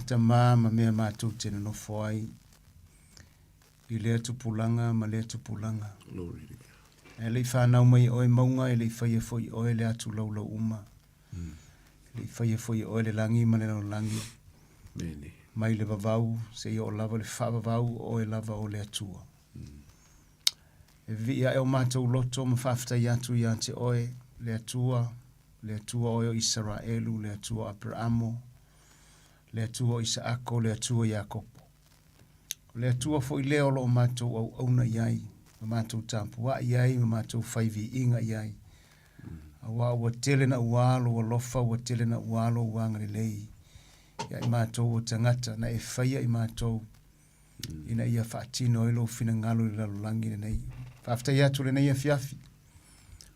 Tamā ma mea matou te nonofo ai i lea tupulaga ma lea tupulaga. Glory to God. Ae le i whanau mai e oe mauga, e le i whaia foi e oe le atu laulau uma. E le i whaia foi e oe le langi ma le lalolagi. Mene. Mai le vavau, seia oo lava le faavavau, o oe lava o le Atua. E vivii ae o matou loto ma faafetai atu ia te oe, le Atua, le Atua oe o Isaraelu, le Atua o Aperaamo, le Atua o Isaako, le Atua o Iakopo. O le Atua foi lea o lo o matou auauna i ai, ma matou tapuai i ai, ma matou fai viiga i ai. Aua ua tele naua lou alofa, ua tele naua lou agalelei ia i matou o tagata, na e faia i matou ina ia faatino ai lou finagalo i le lalolagi lenei. Faafetai atu i lenei afiafi.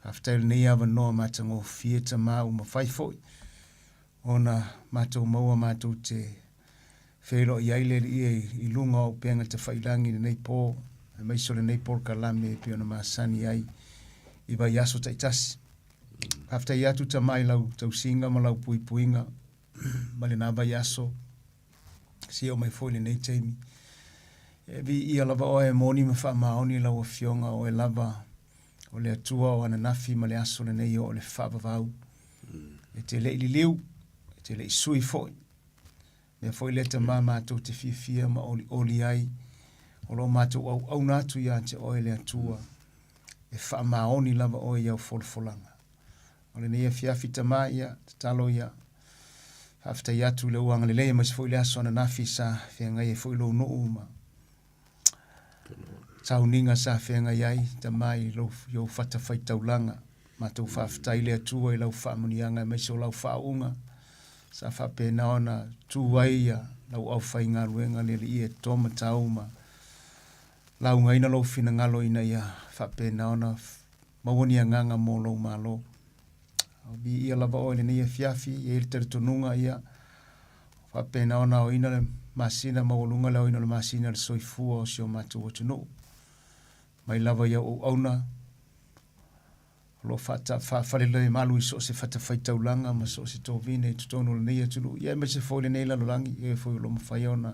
Faafetai i lenei avanoa matagofie Tamā ua mafai foi ona matou maua matou te feiloai ai le Alii e i luga o auupega tafailagi i lenei po, aemaise o lenei polokalame e pei ona masani ai i vaiaso taitasi. Faafetai atu Tamā i lau tausiga ma lau puipuiga ma lena vaiaso seia oo mai foi lenei taimi. E viia lava oe e moni ma faamaoni lau Afioga, o oe lava o le Atua o ananafi ma le aso lenei o le faavavau. E te le i liliu, e te le i sui foi. Mea foi lea Tamā matou te fiafia ma olioli ai, o lo o matou auauna atu ia te oe le Atua, e faamaoni lava oe i au folafolaga. O lenei afiafi Tamā, ia, tatalo ia, faafetai atu i lou agalelei aemaise foi le aso ananafi sa feagai ai foi lou nuu ma sauniga sa feagai ai Tamā i lou, i ou fatafaitaulaga. Matou faafetai le Atua i lau faamanuiaga aemaise o lau faauuga sa faapena ona tu ai ia lau aufaigaluega le Alii e to matau ma laugaina lou finagalo ina ia faapena ona maua ni agaga mo lou Malo. Viia lava oe i lenei afiafi, e i ai le talitonuga ia faapena ona aoina le masina maualuga le aoina o le masina i le soifua o si o matou atunuu. Mai lava i au auauna o lo o faafalelemalu i so o se fatafaitaulaga ma so o se tovine i totonu o lenei atunuu, ia aemaise foi lenei lalolagi, e foi o lo o mafai ona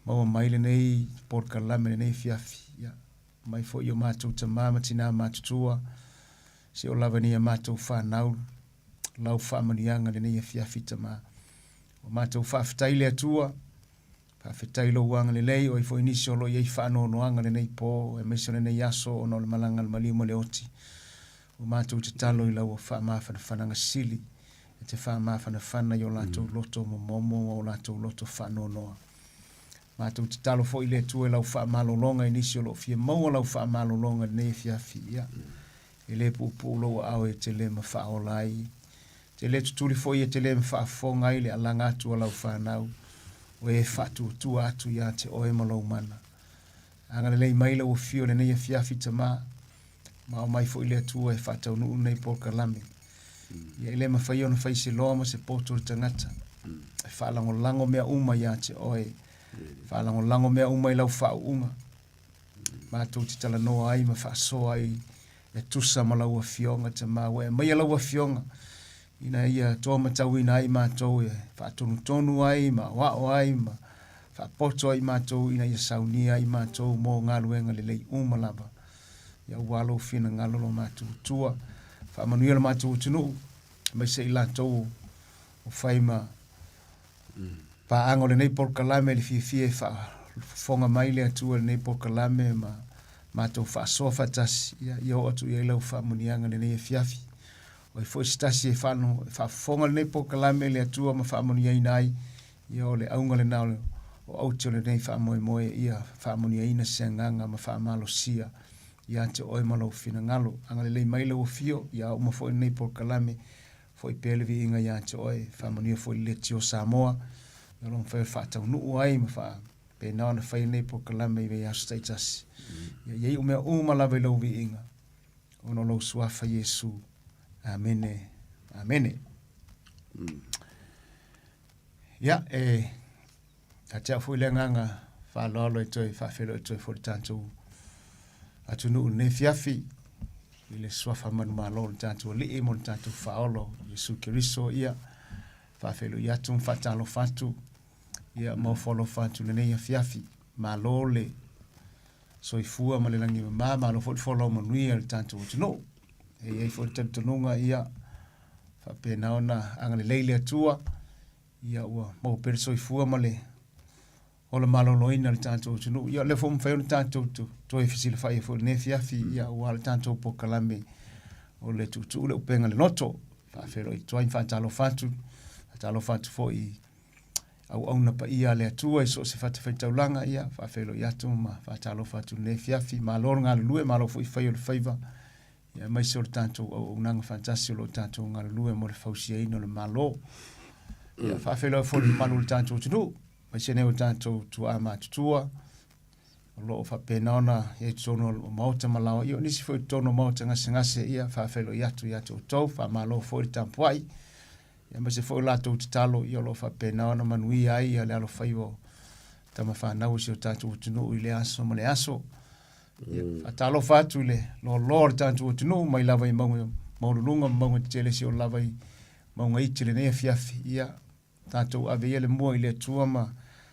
maua mai lenei polokalame lenei afiafi. Ia, mai foi i o matou tamā ma tinā matutua, se o lava nei a matou whanau, lau faamanuiaga lenei afiafi Tamā. O matou faafetai le Atua, faafetai lou agalelei, o ai foi nisi o lo o i ai faanoanoaga lenei pō, aemaise o lenei aso ona o le malaga a le maliu ma le oti. O matou tatalo i lau faamafanafanaga sili, e te faamafanafana i o latou loto momomo ma o latou loto faanoanoa. Matou tatalo foi i le Atua i lau faamalologa i nisi o lo o fia maua lau faamalologa i lenei afiafi. Ia, e le puupuu lou aao e te le ma faaola ai. Te le tutuli foi e te le ma faafofoga ai le alaga atu a lau fanau, o e faatuatua atu ia te oe ma lou mana. Agalelei mai lau afio i lenei afiafi Tamā, ma aumai foi le Atua e faataunuu lenei polokalame. Ia e le mafai ona fai se loa ma se poto le tagata. E faalagolago mea uma ia te oe. Faalagolago mea uma i lau faauuga. Matou te talanoa ai ma faasoa ai e tusa ma lau afioga Tamā. Ua e aumaia lau afioga ina ia toa matauina ai matou e faatonutonu ai ma aoao ai ma faapoto ai matou ina ia saunia ai matou mo galuega lelei uma lava. Ia aua lou finagalo lo matou Atua. Faamanuia lo matou atunuu, aemaise i latou o fai ma paaga o lenei polokalame i le fiafia e faafofoga mai le Atua i lenei polokalame ma matou faasoa faatasi, ia, ia oo atu i ai lau faamanuiaga i lenei afiafi. O ai foi se tasi e faafofoga lenei polokalame i le Atua ma faamanuiaina ai, ia o le auga lena o, o aute o lenei faamoemoe, ia faamanuiaina se agaga ma faamalosia ia te oe ma lou finagalo. Agalelei mai lau afio, ia uma foi lenei polokalame, foi pea le viiga ia te oe, faamanuia foi i le Leitio Samoa, ia o lo o mafai ona faataunuu ai ma faapena ona fai lenei polokalame i vaiaso taitasi. Ia i ai o mea uma lava i lau viiga, ona o lou suafa Iesu. Amene. Amene. Ia, e ia te au foi le agaga faaaloalo e toe faafeiloai atu ai foi le tatou atunuu i lenei afiafi i le suafa manumalo o le tatou Alii mo le tatou Faaolo Iesu Keriso. Ia, faafeiloai atu ma faatalofa atu. Ia, ma ofo alofa atu i lenei afiafi. Malo le soifua ma le lagi mama, malo foi le folau manuia i le tatou atunuu. E i ai foi le talitonuga, ia, faapena ona agalelei le Atua, ia ua maua pea le soifua ma le ola maloloina o le tatou atunuu. Ia o lea foi ua mafai ona tatou toe fesilafai ai foi i lenei afiafi, ia aua le tatou polokalame o le tuutuu le upega i le loto. Faafeiloai atu ai ma faatalofa atu, faatalofa atu foi i auauna paia a le Atua i so o se fatafaitaulaga, ia faafeiloai atu ma faatalofa atu i lenei afiafi. Malo le galulue, malo foi fai o le faiva, ia aemaise o le tatou auaunaga faatasi o lo o tatou galulue mo le fausiaina o le Malo. Ia faafeiloai foi i le mamalu o le tatou atunuu, aemaise nei o tatou tuaa matutua, o lo o faapena ona i ai i totonu o maota ma laoa, ia o nisi foi i totonu o maota gasegase, ia faafeiloai atu ia te outou, faamalo foi le tapuai, ia aemaise foi o latou tatalo, ia o lo o faapena ona manuia ai ia le alofaiva o tama fanau o si o tatou atunuu i lea aso ma le aso. Ia, faatalofa atu i le loaloa o le tatou atunuu mai lava i mauga maualuluga ma mauga tetele seia oo lava i mauga iti i lenei afiafi. Ia, tatou ave ia le mua i le Atua ma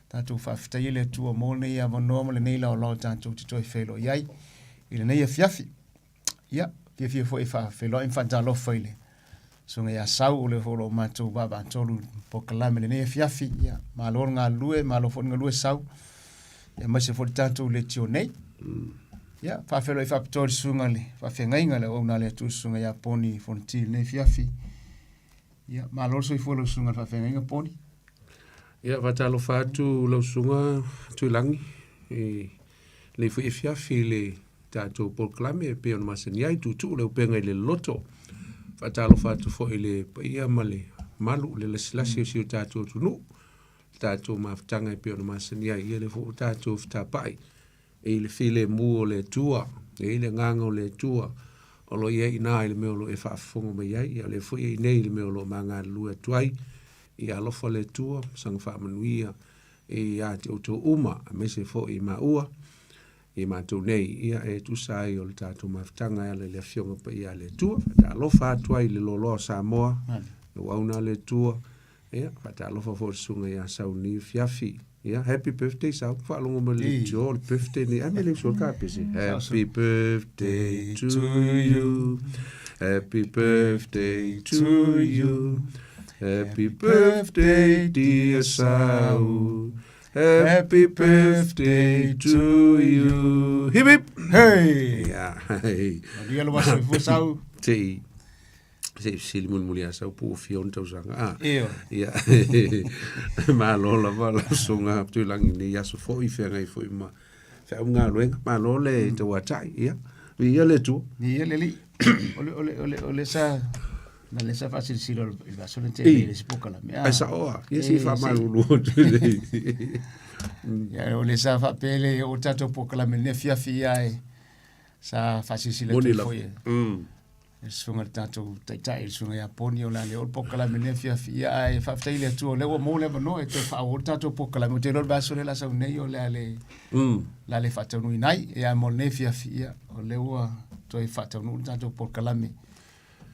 tatou faafetaia le Atua mo lenei avanoa ma lenei laolao tatou te toe feiloai ai i lenei afiafi. Ia, fiafia foi e faafeiloai ma faatalofa i le Susuga ia Sau, o le foi o lo o matou vaavaatolu i polokalame i lenei afiafi. Ia, malo le galulue, malo foi le galue Sau, ia aemaise foi le tatou leitio nei. Ia, faafeiloai faapitoa i le susuga i le faafeagaiga i le auauna a le Atua, le Susuga ia Poni Fonoti i lenei afiafi. Ia, malo le soifua i lau susuga i le faafeagaiga Poni. Ia, faatalofa atu lau susuga Tuilagi i lenei foi afiafi i le tatou polokalame e pei ona masani ai, tuutuu le upega i le loloto. Faatalofa atu foi i le paia ma le malu, le lasilasi o si o tatou atunuu, le tatou mafutaga e pei ona masani ai. Ia lea foi ua tatou fetapai i le filemu o le Atua, e i ai le agaga o le Atua o lo o i ai i ina i le mea o lo o e faafofoga mai ai, ia o lea foi e i inei i le mea o lo o ma galulue atu ai. Ia alofa le Atua, saga faamanuia ia te outou uma, aemaise foi i maua, i matou nei, ia e tusa ai o le tatou mafutaga e ala i le Afioga Paia a le Atua. Faatalofa atu ai i le loaloa o Samoa, auauna a le Atua, ia, faatalofa foi i le susuga ia Sauni Fiafi. Ia, happy birthday Sau, faalogo mai le Joe, le birthday nei, ai me le uso ka pese. Happy birthday to you. Happy birthday to you. Happy birthday dear Sau. Happy birthday to you. Hip hip. Hey! Ia, hey. Manuia le aso soifua Sau. Se i se i fesili mulimuli ia Sau po ua fia ona tausaga. Ah. Ioe. Ia. Malo lava lau susuga Tuilagi i lenei aso foi, feagai foi ma feau ma galuega. Malo le tauatai. Ia. Viia le Atua. Viia le Alii. O le, o le, o le, o le sa Na lea sa faasilasila i le vaiaso lea na tea nei i le isi polokalame. Ai sao a. Ia se i faamalulu atu nei. Ia, o lea sa faapea le o tatou polokalame i lenei afiafi ia e sa faasilasila atu foi e le susuga i le tatou taitai, le susuga ia Poni, o le a le oo le polokalame i lenei afiafi. Ia, ae faafetai i le Atua o lea ua maua le avanoa e toe faaauau le tatou polokalame. Ou te iloa o le vaiaso lea o le a sau nei o le a le, le a le faataunuuina ai. Ia, ae mo lenei afiafi, ia, o lea ua toe faataunuu le tatou polokalame.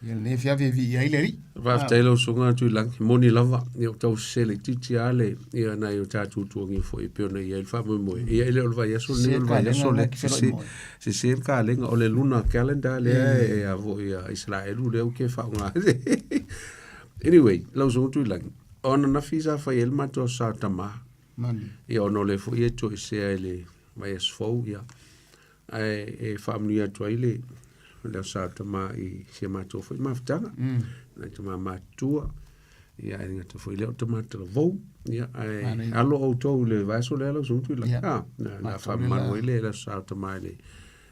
Ia lenei afiafi e viia ai le Alii. Faafetai lau susuga Tuilagi, moni lava, ia ua tau sese laitiiti lava le ia nai o tatou tuagia foi e pei ona i ai le faamoemoe. Ia e le o le vaiaso lenei o le vaiaso lea. Sese, sese le kalenga o le lunar calendar lea e a foi a Isaraelu lea ou te faaaoga. Anyway, lau susuga Tuilagi, o ananafi sa fai ai le matou aso Sa Tama. Ia ona o lea foi e toesea i le vaiaso fou, ia Ae e faamanuia atu ai le le Aso Sa Tama i si a matou foi mafutaga. Nai tama matutua, ia ae le gata foi i lea o tama talavou. Ia ae alo outou i le vaiaso lea lau Susuga Tuilagi. Ia. Ah, na, na faamamalu ai le Aso Sa Tama i le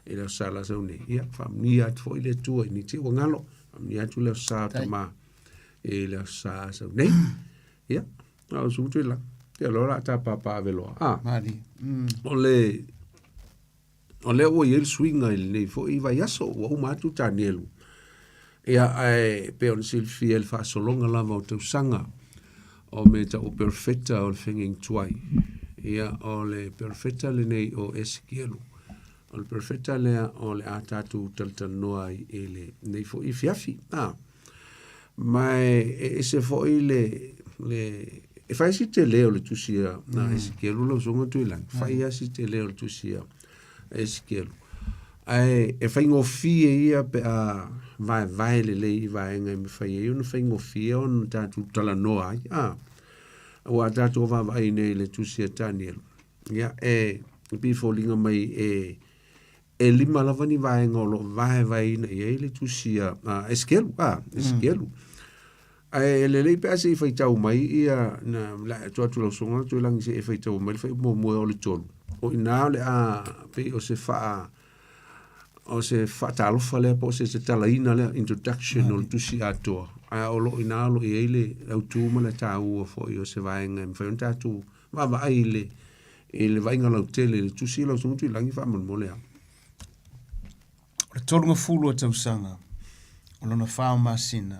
i le Aso Sa la sau nei. Ia faamanuia atu foi le Atua i te i ua galo. Faamanuia atu le Aso Sa Tama i le Aso Sa sau nei. Ia, lau Susuga Tuilagi. Ia loa o le a ta papaaveloa. Ah. Malie. O le O lea ua i ai le suiga i lenei foi vaiaso, ua uma atu Tanielu. Ia, ae pei ona silafia i le faasologa lava o tausaga, o mea tau o perofeta o le feagaiga tuai. Ia, o le perofeta lenei o Esekielu. O le perofeta lea o le a tatou talatalanoa ai i lenei foi afiafi. Ah, ma e ese foi le, le e fai si tele o le tusi a na Esekielu lau susuga Tuilagi, fai lava si tele o le tusi a Esekielu. Ae e faigofie ia pe a vaevae lelei i vaega e mafai ai ona faigofie ona tatou talanoa ai. A, aua a tatou vaavaai nei i le tusi a Tanielu, ia e pei e foliga mai e e lima lava ni vaega o lo o vaevaeina i ai le tusi a Esekielu, a, Esekielu. Ae lelei pe a se i faitau mai ia na la atu atu lau susuga Tuilagi se i faitau mai le fuaiupu muamua e oo i le tolu. O i ina o le a pei o se faa o se faatalofa lea po o se tatalaina lea introduction o le tusi atoa. Ae o lo o i ina o lo o i ai le autu ma le taua foi o se vaega e mafai ona tatou vaavaai i le i le vaaiga lautele i le tusi lau susuga Tuilagi faamolemole lava. O le 30 o tausaga, o lona fa o masina,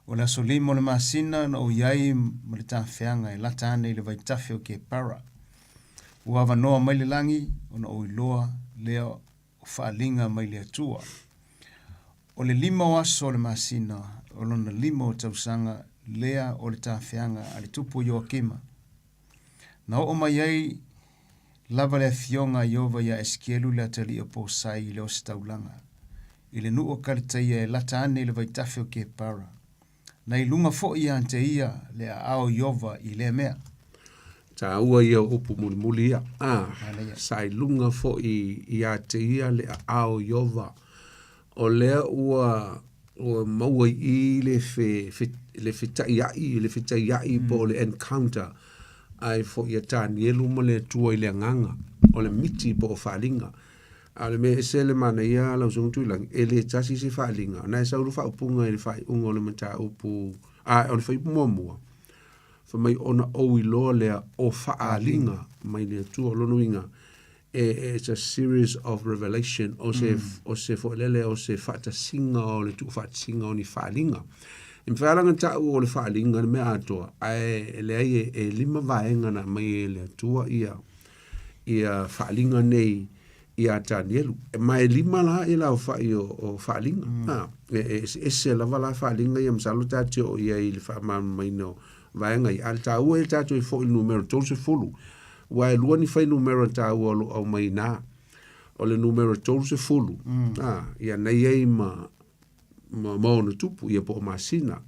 o le aso lima o le masina na ou i ai ma le tafeaga e lata ane i le vaitafe o Kepara. Ua avanoa mai le lagi ona ou iloa lea o faaaliga mai le Atua. O le lima o aso o le masina, o lona lima o tausaga lea o le tafeaga a le tupu o Ioakima. Na oo mai ai lava le afioga a Ieova iā Esekielu le atalii o Posai i le ositaulaga, i le nuu o Kaleteia e lata ane i le vaitafe o Kepara. Na i luga foi ia te ia le aao o Ieova i lea mea. Taua ia o upu mulimuli ia. A, sa i luga foi ia te ia le aao o Ieova. O lea ua ua maua i i le fe, fe, le fetaiai, le fetaiai po o le encounter ai foi ia Tanielu ma le Atua i le agaga, o le miti po o faaaliga. A o le mea ese le manaia lau Susuga Tuilagi, e le tasi se faaaliga. Na e sau le faaupuga i le faaiuga o le mataupu, a o le fuaiupu muamua, fai mai ona ou iloa lea o faaaliga mai le Atua. O lona uiga, e, it's a series of revelation, o se, o se foi lele, o se faatasiga o le tuufaatasiga o ni faaaliga. E mafai lava ona tau o le faaaliga le mea atoa, ae leai e, e lima vaega na aumai e le Atua ia, ia faaaliga nei iā Tanielu. Ma e lima la ia le aofai o, o faaaliga. A, e, e eseese lava la faaaliga ia masalo ta te oo i ai i le faamalamalamaina o vaega ia. A o le taua ia tatou e foi i le numera 30, Aua e lua ni fuainumera taua o lo o aumai i ina. O le numera 30, a, ia na i ai ma, ma, ma ona tupu, ia po o masina.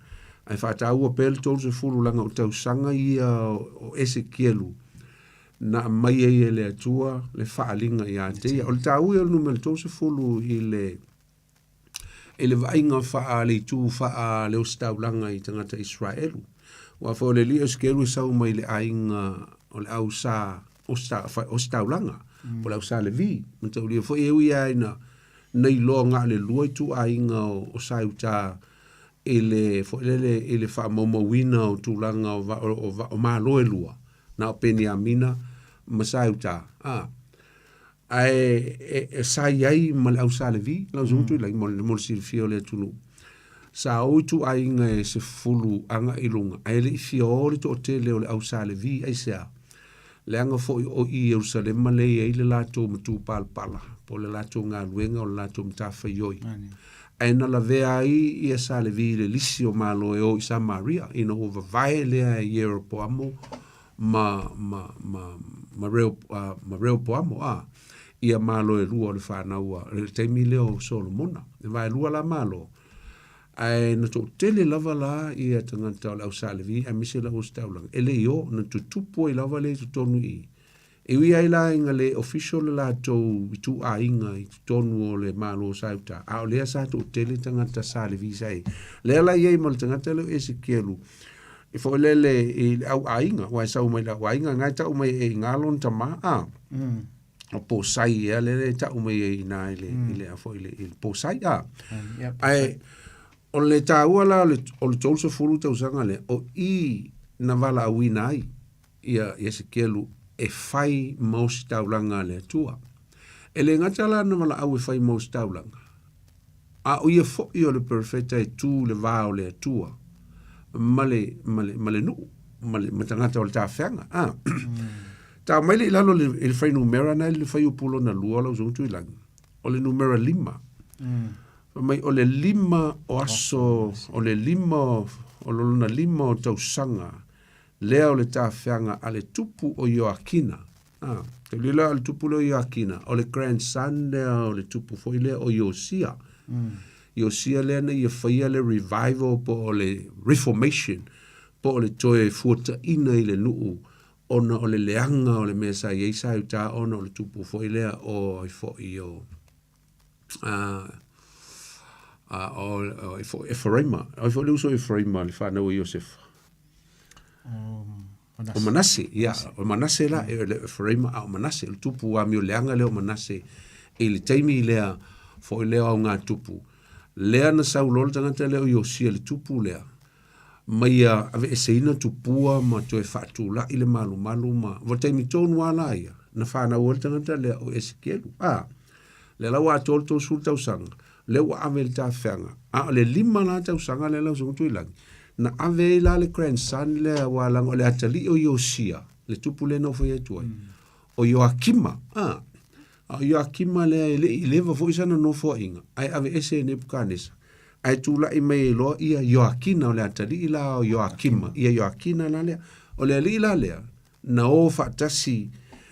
Ae faataua pea le 30 leaga o tausaga ia o Esekielu na aumai ai e le Atua le faaaliga ia te ia. O le taua ia o le numera 30 i le i le vaaiga faa-le-itu faa-le-ositaulaga i tagata Iseraelu. Aua foi o le alii o Esekielu e sau mai le aiga o le au sa ositaulaga, po o le au sa Levi. Mataulia foi e ui lava ina na iloa na o le lua ituaiga o sa i uta i le foi lele i le faamaumauina o tulaga o Malo e lua, na o Peniamina ma sa i uta. Ae e, e sa i ai ma le au sa Levi, lau susuga Tuilagi, mo le, mo le silafia o le atunuu. Sa o i ituaiga e sefulu agai i luga, ae le i fia o le toatele o le au sa Levi, aisea? Leaga foi o i Ierusalema lea e i ai le latou matupalapala, po o le latou galuega o le latou matafaioi. Ae na lavea ai ia sa Levi i le lisi o Malo e o i Samaria, ina ua vavae lea e Ieropoamo ma, ma, ma, ma, Reo, ma Reopoamo, a, ia malo e lua o le whanau a, le taimi lea o Solomona. E vae lua la malo. Ae na toatele lava la ia tagata o le au sa Levi aemaise le au ositaulaga e le i o, na tutupu ai lava lea i totonu i i. E ui ai la ina le official le latou ituaiga i totonu o le Malo sa i uta, a o lea sa toatele tagata sa Levi sa i ai. Lea la i ai ma le tagata lea o Esekielu, e foi lele i le au aiga, aua e sau mai le au aiga, na e tau mai e i ina lona tama, a. O Posai ea lea e tau mai ai i ina i le, i le, foi i le, i le Posai, a. Ae, o le taua la o le, o le 30 tausaga lea, o i na valaauina ai ia Esekielu e fai ma ositaulaga a le Atua. E le gata la na valaau e fai ma ositaulaga, a o ia foi o le perofeta e tu i le va o le Atua ma le, ma le, ma le nuu, ma le, ma tagata o le tafeaga. A. Tau mai le i lalo i le fuainumera na i le fuaiupu lona lua lau Susuga Tuilagi, o le numera lima. Fai mai o le lima o aso, o le lima o, o lona lima o tausaga. lea o le tafeaga a le tupu o Ioakina. A, te lila o le tupu lea o Ioakina, o le grandson lea o le tupu foi lea o Iosia. Iosia lea na ia faia le revival po o le reformation, po o le toe fuataina i le nuu ona o le leaga o le mea sa i ai sa i uta ona o le tupu foi lea o ai foi o o ai foi Eferaima. O ai foi le uso o Eferaima le fanau a Iosefa? O Manase, ia, o Manase la, e le o Eferaima a o Manase, o le tupu amio leaga lea o Manase i le taimi lea foi lea o augatupu, lea na sau loa le tagata lea o Iosia le tupu lea, ma ia aveeseina tupua ma toe faatula'i le malumalu ma ua taimi tonu lava la ia na fanau ai le tagata lea o Esekielu. A, lea la ua atoa le 30 tausaga, lea ua ave i le tafeaga, a o le lima la tausaga lea lau Susuga Tuilagi, na ave ai la le grandson lea aua leaga o le atalii o Iosia, le tupu lea na ou fai atu ai, o Ioakima. A, A o Ioakima lea e le i leva foi sana nofoaiga, ae aveese e Nepukanesa, ae tulai mai ai loa ia Ioakina, o le atalii la o Ioakima, ia Ioakina la lea. O le alii la lea, na o faatasi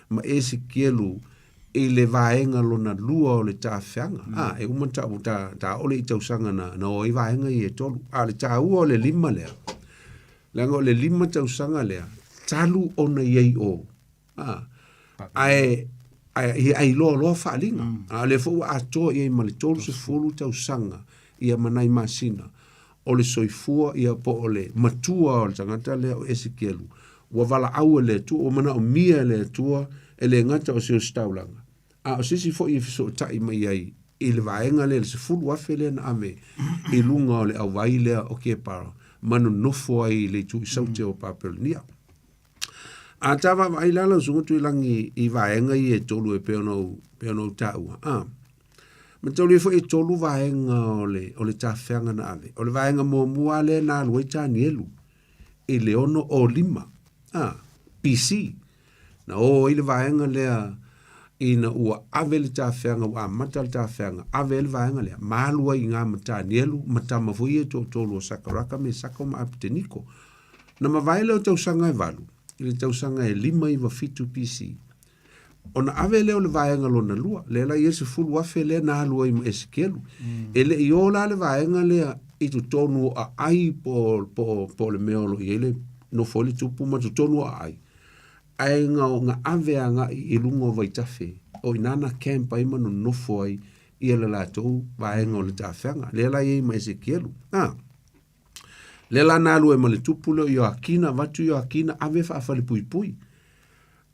ma Esekielu i le vaega lona lua o le tafeaga. A, e uma ta, ta, ta oo lea i tausaga na, na o ai vaega ia e tolu. A o le taua o le lima lea, leaga o le lima tausaga lea, talu ona i ai o, A, ae, ae, ia ai loa loa faaaliga. A o lea foi ua atoa i ai ma le 30 tausaga ia ma nai masina o le soifua ia po o le matua o le tagata lea o Esekielu, ua valaau e le Atua, ua manaomia e le Atua e le gata o se ositaulaga, a o se isi foi e fesootai mai ai i le vaega lea, le 10,000 lea na ave i luga o le auvai lea o Kepara ma nonofo ai i le itu i Saute o Papelonia. A ta vaavaai la lau Susuga Tuilagi i vaega ia e tolu e pei ona ou, pei ona ou taua, a, mataulia foi e tolu vaega o le, o le tafeaga na ave. O le vaega muamua lava lea na alu ai Tanielu i le 65, a, BC. Na o ai le vaega lea ina ua ave le tafeaga, ua amata le tafeaga, ave ai le vaega lea, ma alu ai i gā ma Tanielu ma tama foi ia e toatolu o Sakaraka, Mesaka ma Apeteniko. Na mavae lea o tausaga e valu, i le tausaga e 597 BC, ona ave lea o le vaega lona lua, lea la i ai le 10,000 lea na alu ai ma Esekielu. E le i o la le vaega lea i totonu o aai po, po, po o le mea o lo o i ai le nofo ai le tupu ma totonu o aai, ae na, na ave agai i luga o vaitafe, o i ina na camp ai ma nonofo ai ia le latou vaega o le tafeaga. Lea la i ai ma Esekielu. Ah. Lea la na alu ai ma le tupu lea o Ioakina, avatu Ioakina, ave faafalepuipui.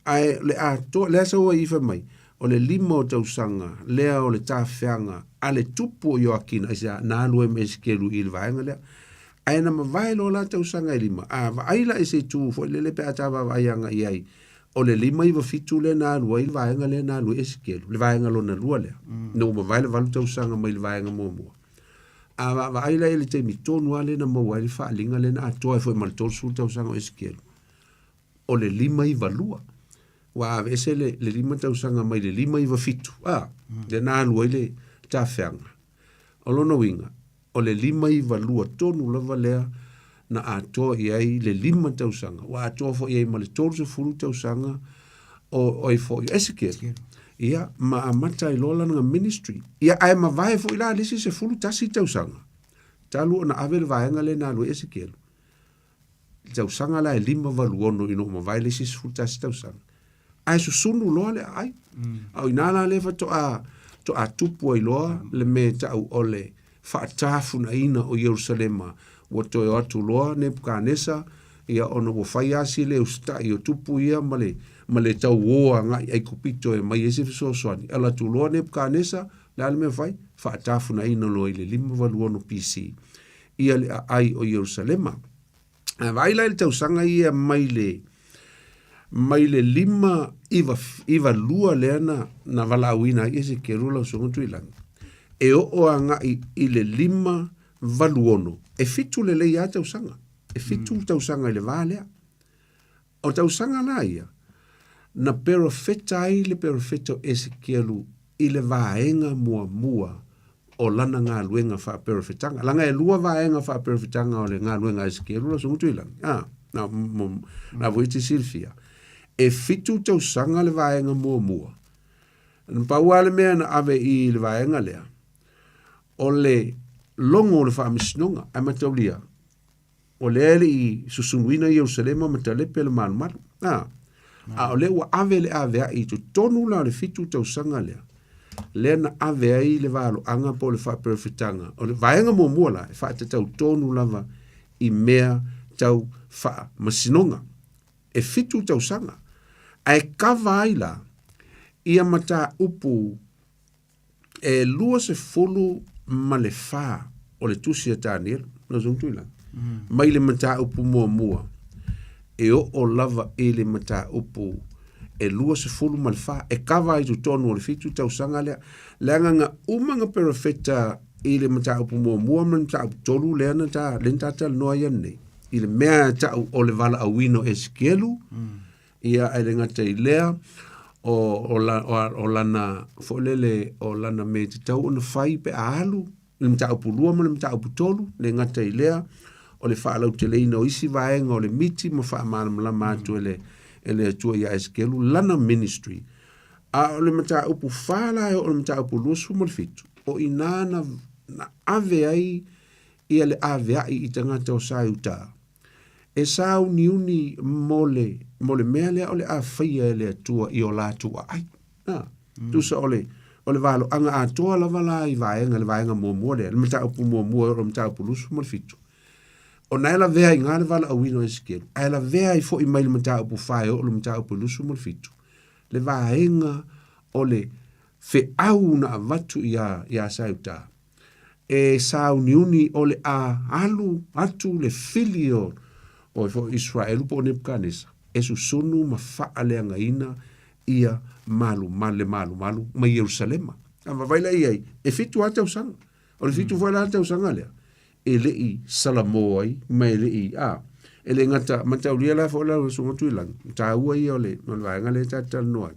Ae le atoa, lea sau ai i fai mai, o le lima o tausaga lea o le tafeaga a le tupu o Ioakina, aisea, na alu ai ma Esekielu i le vaega lea. Ae na mavae loa la tausaga e lima, a vaai la i se itu foi lele pe a ta vaavaai agai i ai, o le 597 lea na alu ai le vaega lea na alu ai Esekielu, le vaega lona lua lea. Ina ua mavae le valu tausaga mai le vaega muamua. A vaavaai la i le taimi tonu lava lea na maua ai le faaaliga lea na atoa ai foi ma le 30 tausaga o Esekielu, o le 592. Ua aveese le, le 5 tausaga mai le 597, a, lea na alu ai le tafeaga. O lona uiga, o le 592 tonu lava lea na atoa i ai le 5 tausaga, ua atoa foi i ai ma le 30 tausaga o ai foi o Esekielu. Ia, ma amata ai loa lana ministry. Ia, ae mavae foi la le isi 11 tausaga, talu ona ave le vaega lea na alu ai Esekielu. Le tausaga la e 586 ina ua mavae le isi 11 tausaga. Ae susunu loa le aai. A o ina la lea faatoa toa tupu ai loa le mea e tau o le faatafunaina o Ierusalema, ua toe o atu loa Nepukanesa, ia ona ua fai lava si le usitai o tupu ia ma le, ma le tauō agai Aikupito e aumai ai se fesoasoani. Alu atu loa Nepukanesa, le a le mea fai? Faatafunaina loa i le 586 BC ia le aai o Ierusalema. Ae vaai la i le tausaga ia mai le mai le 592 lea na, na valaauina ai Esekielu lau Susuga Tuilagi, e oo agai i le 586, e fitu lelei lava tausaga, e fitu tausaga i le va lea. O tausaga la ia, na perofeta ai le perofeta o Esekielu i le vaega muamua o lana galuega faaperofetaga. Leaga e lua vaega faaperofetaga o le galuega a Esekielu lau Susuga Tuilagi. A, Na, mo, na foi te silafia, e fitu tausaga le vaega muamua. Na pau lava le mea na ave i le vaega lea, o le logo o le faamasinoga, ae mataulia, o lea e le i susunuina Ierusalema ma talepe le malumalu. A, a o lea ua ave le aveai i totonu la o le fitu tausaga lea, lea na ave ai le valoaga po o le faaperofetaga. O le vaega muamua la, e faatatau tonu lava i mea tau faamasinoga. E fitu tausaga. Ae kava ai la ia mataupu e 24 o le tusi a Tanielu, lau Susuga Tuilagi, mai le mataupu muamua e oo lava i le mataupu e 24, e kava ai totonu o le fitu tausaga lea. Leaga na uma na perofeta i le mataupu muamua ma le mataupu tolu lea na ta, lea na ta talanoa ai nei, i le mea e ta'u o le valaauina o Esekielu, Ia, ae le gata i lea, o, o, la, o, o lana, foi lele, o lana mea e tatau ona fai pe a alu, le mataupu lua ma le mataupu tolu, le gata i lea, o le faalauteleina o isi vaega o le miti ma faamalamalama atu e le, e le Atua ia Esekielu lana ministry. A o le mataupu fa la e oo i le mataupu 27, o i ina na, na ave ai ia le aveai i tagata o Saiuta. E sauniuni mo le, mo le mea lea o le a faia e le Atua i o latou aai. Na, mm. tusa o le, o le valoaga atoa lava la i vaega, le vaega muamua lea, le mataupu muamua o le mataupu 27. Ona e lavea i ngā le valaauina o Esekielu, ae lavea ai foi mai le mataupu fa e oo le mataupu 27. Le vaega o le feau na avatu iā, iā Saiuta. E sauniuni o le a alu atu le fili o o foi Israelu po o Nebukanesa e susunu ma faaleagaina ia malumalu le malumalu ma Ierusalema. A vaavaai la i ai, e fitu lava tausaga. O le fitu foi la tausaga lea, e le i salamo ai ma e le i, a, e le gata, mataulia la foi la Susuga Tuilagi, taua ia o le, o le vaega lea ta te talanoa ai.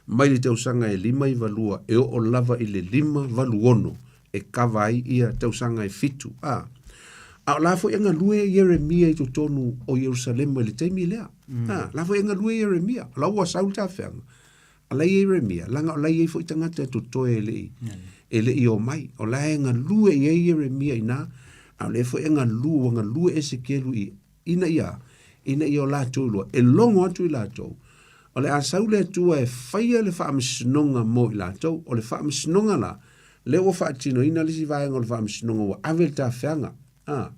Mai le tausaga e 592 e oo lava i le 586 e kava ai ia tausaga e fitu. A, a o la foi e galue Ieremia i totonu o Ierusalema i le taimi lea. Mm. A, la foi e galue Ieremia. O la ua sau le tafeaga. A la i Ieremia, laga o la i ai foi tagata e totoe e le i, e le i o mai. O la e galue i ai Ieremia i na, a o lea foi e galue, ua galue Esekielu i ina ia, ina ia o latou iloa, e logo atu i latou, o le a sau le Atua e faia le faamasinoga mo i latou. O le faamasinoga la, lea ua faatinoina le isi vaega o le faamasinoga ua ave le tafeaga. A.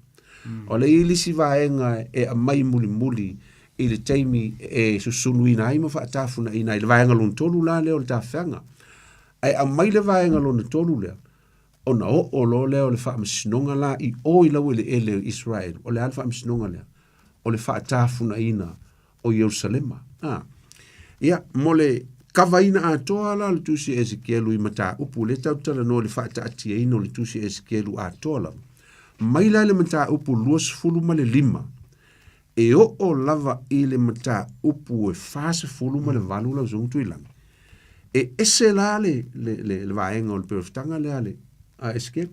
O le i le isi vaega e aumai mulimuli i le taimi e susunuina ai ma faatafunaina ai le vaega lona tolu la lea o le tafeaga. Ae aumai le vaega lona tolu lea, Ona oo loa lea o le faamasinoga la i o i laueleele o Iseraelu. O le a le faamasinoga lea? O le faatafunaina o Ierusalema. A. Ia, mo le kavaina atoa la o le tusi a Esekielu i mataupu, lea tatou te talanoa i le faataatiaina o le tusi a Esekielu atoa lava. Mai la i le mataupu 25, e oo lava i le mataupu e 48 lau Susuga Tuilagi, e ese la le, le, le, le vaega o le perofetaga lea a le a Esekielu.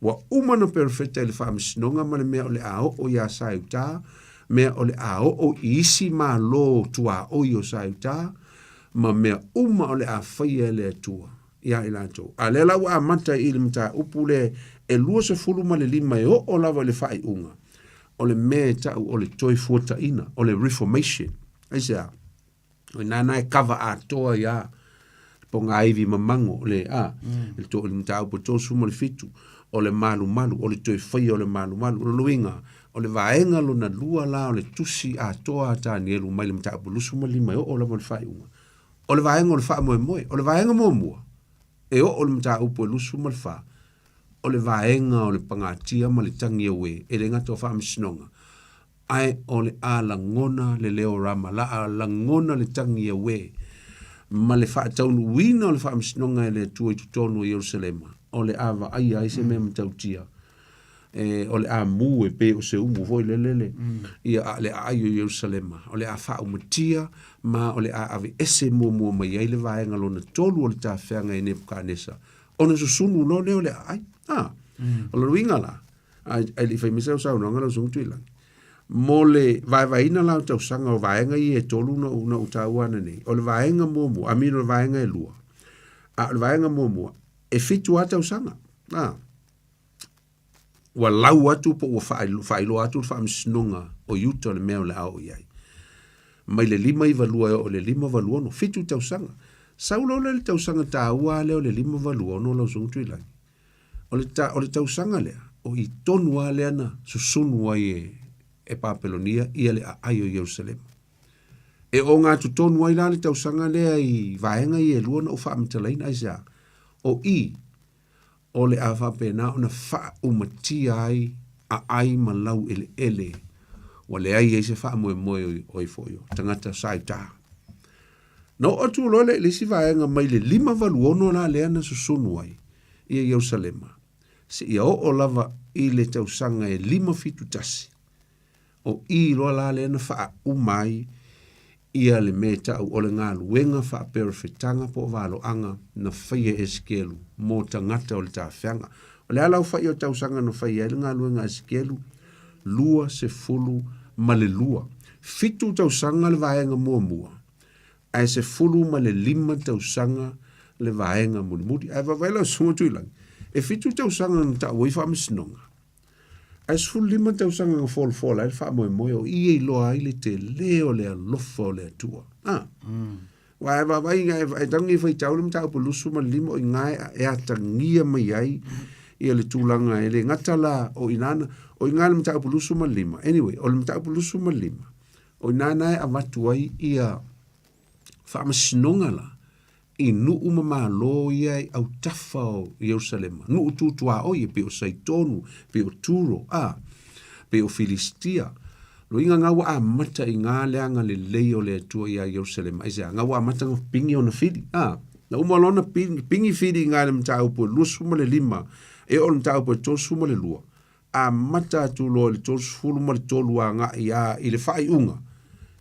Ua uma ona perofeta i le faamasinoga ma le mea o le a oo iā Saiutā, mea o le a oo i isi malo tuaoi o Saiutā, ma mea uma o le a faia e le Atua iā i latou. A lea la ua amata i le mataupu lea e 25 e oo lava i le faaiuga, o le mea e ta'u o le Toefuataiga, o le Reformation. Aisea? O i ina na e kava atoa ai a pogāivi mamago, le, a, le to, le mataupu e 37, o le malumalu, o le toe faia o le malumalu. O lona uiga, o le vaega lona lua la o le tusi atoa a Tanielu mai le mataupu 25 e oo lava i le faaiuga, o le vaega o le faamoemoe. O le vaega muamua, e oo i le mataupu e 24, o le vaega o le pagatia ma le tagi auē, e le gata o faamasinoga, ae o le a lagona le leo rama, la a lagona le tagi auē ma le faataunuuina o le faamasinoga e le Atua i totonu o Ierusalema, o le a vaaia ai se mea matautia, e, o le a mu e pei o se umu foi lele le, ia a le aai o Ierusalema, o le a faaumatia ma o le a aveese muamua mai ai le vaega lona tolu o le tafeaga e Nepukanesa, ona susunu loa lea o le aai. A, o lona uiga la, ae le i fai mai sau saunoaga lau Susuga Tuilagi, Mo le vaevaeina la o tausaga o vaega ia e tolu na ou, na ou taua ananei, o le vaega muamua, I mean o le vaega e lua, a o le vaega muamua, e fitu lava tausaga. A. Ua lau atu po ua faailoa atu le faamasinoga o Iuta o le mea o le a oo i ai. Mai le 592 e oo i le 586, fitu tausaga. Sau loa lea i le tausaga taua lava lea o le 586 lau Susuga Tuilagi, O le, ta, o le tausaga lea, o i tonu lava lea na susunu ai e, e Papelonia ia le aai o Ierusalema. E ogatotonu ai la le tausaga lea i vaega ia e lua na ou faamatalaina, aisea? O i, o le a faapena ona faaumatia ai aai ma laueleele ua leai ai se faamoemoe o ai foi o tagata sa i uta. Na oo atu loa lea i le isi vaega mai le 586 la lea na susunu ai ia Ierusalema, seia oo lava i le tausaga e 571, o i loa la lea na faauma ai ia le mea e ta'u o le galuega faaperofetaga po o valoaga na faia e Esekielu mo tagata o le tafeaga. O le a le aofai o tausaga na faia ai le galuega a Esekielu? 22. Fitu tausaga le vaega muamua, ae 15 tausaga le vaega mulimuli. Ae vaavaai lau Susuga Tuilagi, e fitu tausaga na ta'u ai faamasinoga, Ae 15 tausaga na folafola ai le faamoemoe o i e iloa ai le tele o le alofa o le Atua. Ah. Aua e vaavaai e tagi e faitau le mataupu 25 o i ina e atagia mai ai ia le tulaga e le gata la o i ina o i ina le mataupu 25. Anyway, o le mataupu 25, o i ina e avatu ai ia faamasinoga la i nuu ma malo ia i autafa o Ierusalema, nuu tu tuaoi e pei o Saitonu, pei o Turo, a, pei o Filistia. Loiga nga ua amata i nga le agalelei o le Atua ia Ierusalema. Aisea? Nga ua amata nga pingi ona fili. A, na uma loa ona pingi, pingi fili i nga le mataupu e 25, e oo i le mataupu e 32. Amata atu loa i le 33 agai a i le faaiuga,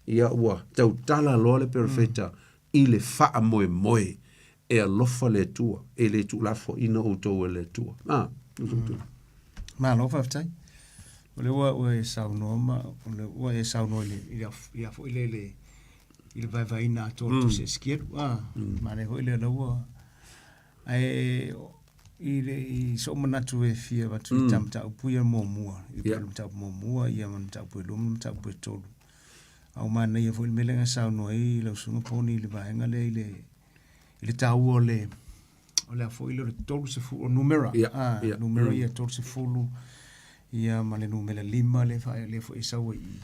ia ua tautala loa le perofeta i le faamoemoe e alofa le Atua, e le tuulafoaina outou e le Atua. Ah, mm. Malo faafetai. O lea ua ua e saunoa ma o lea ua e saunoa i le i le ia foi le le i le vaevaeina atoa o le tusi a Esekielu. Ah, manaia foi lea la ua ae i le i so'u manatu e fia avatu i ta mataupu ia muamua, i le mataupu muamua ia ma le mataupu e lua ma le mataupu e tolu. A ua manaia foi le mea lea na saunoa ai lau Susuga Poni i le vaega lea i le i le taua o le o le a foi lea o le 30 o numera. Ah, numera ia 30 ia ma le numera 5 lea fa lea foi e sau ai i i.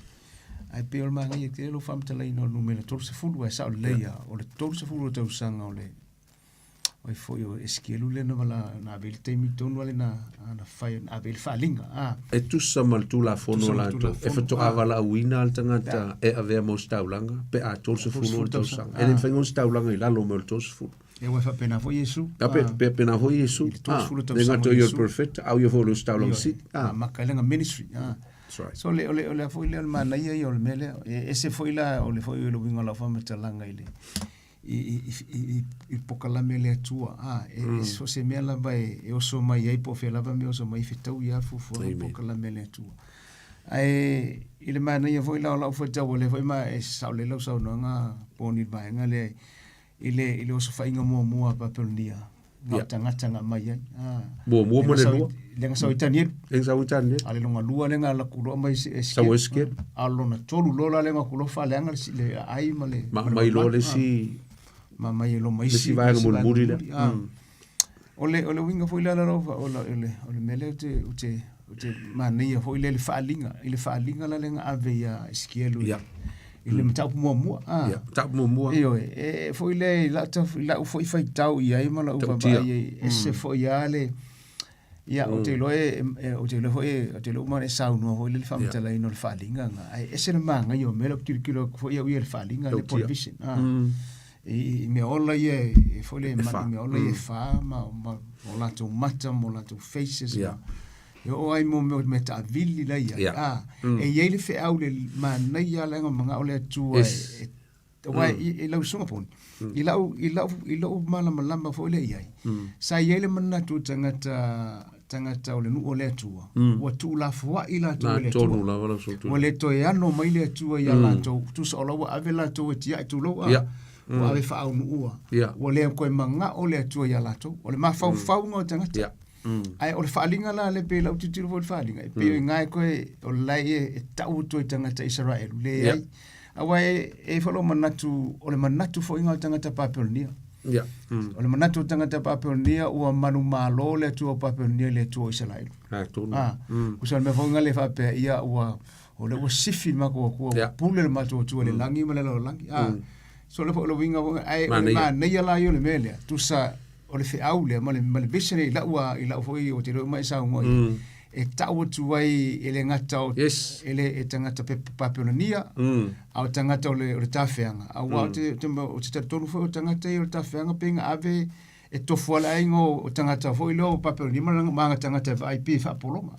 Ae pei o le manaia tele lou faamatalaina o le numera 30 ae sao lelei lava, o le 30 o tausaga o le Oi foi o Esekielu lea na vala na ave i le taimi tonu ale na na fai na ave i le faaaliga a. E tusa ma le Tulafono latou, e faatoa valaauina le tagata e avea ma ositaulaga pe a 30 ona tausaga. E le mafai ona ositaulaga i lalo mai o le 30. E ua faapena foi Iesu. A pe pe pena foi Iesu. Ah, le gata ia o le profeta, au ia foi o le ositaulaga sili. Ah, maka i lana ministry. Ah. That's right. So le o le o le foi lea o le manaia ia o le mea lea. E ese foi la o le foi o le uiga o lau faamatalaga i le i pokalame a le Atua, a, e, mm. e so se mea lava e, e oso mai ai po o fea lava mea oso mai, fetaui lava fuafuaga pokalame a le Atua. Ae i le manaia foi la o lau faitau, o lea foi ma e saolele lau saunoaga Poni i le vaega lea i le, i le osofaiga muamua a Papelonia, na o tagata na aumai ai. Ah. Muamua ma le lua. Le na sau i Tanielu. Le na sau i Tanielu. A le longa lua le na ala ku loa mai Sau Esekielu. A lona tolu loa la le na ku loa faaleaga le aai ma le Ma mai loa le isi ma mai loa ma isi. Le isi vaega mulimuli lea. O le o le uiga foi lea la o le o le mea lea ou te ou te ou te manaia foi lea le faaaliga i le faaaliga la lea na ave ia Esekielu i i le mataupu muamua. Ah. Ia, mataupu muamua. Ioe, e foi lea i lau i lau foi faitau i ai ma lau vaavaai ai, ese foi lava le Ia, ou te iloa e, ou te iloa foi, ou te iloa uma e saunoa foi le faamatalaina o le faaaliga lena, ae ese le manaia o mea la ou tilotilo atu foi au ia i le faaaliga lea po o le vision. Ah. I mea ola ia e foi le mea ola ia e fa ma ma o latou mata ma o latou faces. Yeah. E oo ai mo mea mea taavili la i ai. Ah, e i ai le feau le manaia leaga manao le Atua e aua i lau susuga Poni, i lau i lau i lou malamalama foi lea i ai, sa i ai le manatu o tagata tagata o le nuu o le Atua, ua tuulafoai latou e le Atua. Tonu lava lau susuga. Ua le toe ano mai le Atua ia latou, tusa o la ua ave latou e tiai tulou a, ua ave faaunuua. Ua le toe manao le Atua ia latou. O le mafaufauga o tagata. Ae o le faaaliga la lea pei o lau tilotilo foi i le faaaliga, e pei o i ina e toe, o la e tau atu ai i tagata Isaraelu, leai. Aua e i ai foi lou manatu, o le manatu foi lena o tagata Papelonia. O le manatu o tagata Papelonia ua manumalo le Atua o Papelonia i le Atua o Isaraelu. Tusa o le mea foi lena lea faapea, ia ua, o lea ua sifi le matou Atua, ua pule le matou Atua i le lagi ma le lalolagi. So o le foi o le uiga foi lena, ae o le manaia la ia o le mea lea, tusa o le feau lea ma le, ma le vision i lau, i lau foi, ou te iloa uma e saunoa i ai, e tau atu ai e le gata o, e le e tagata Papelonia, a o tagata o le, o le tafeaga. Aua ou te, ou te talitonu foi o tagata ia o le tafeaga pei na ave e tofu ai le aiga o tagata foi lea o Papelonia ma ma aga tagata e vaai pei e faapologa.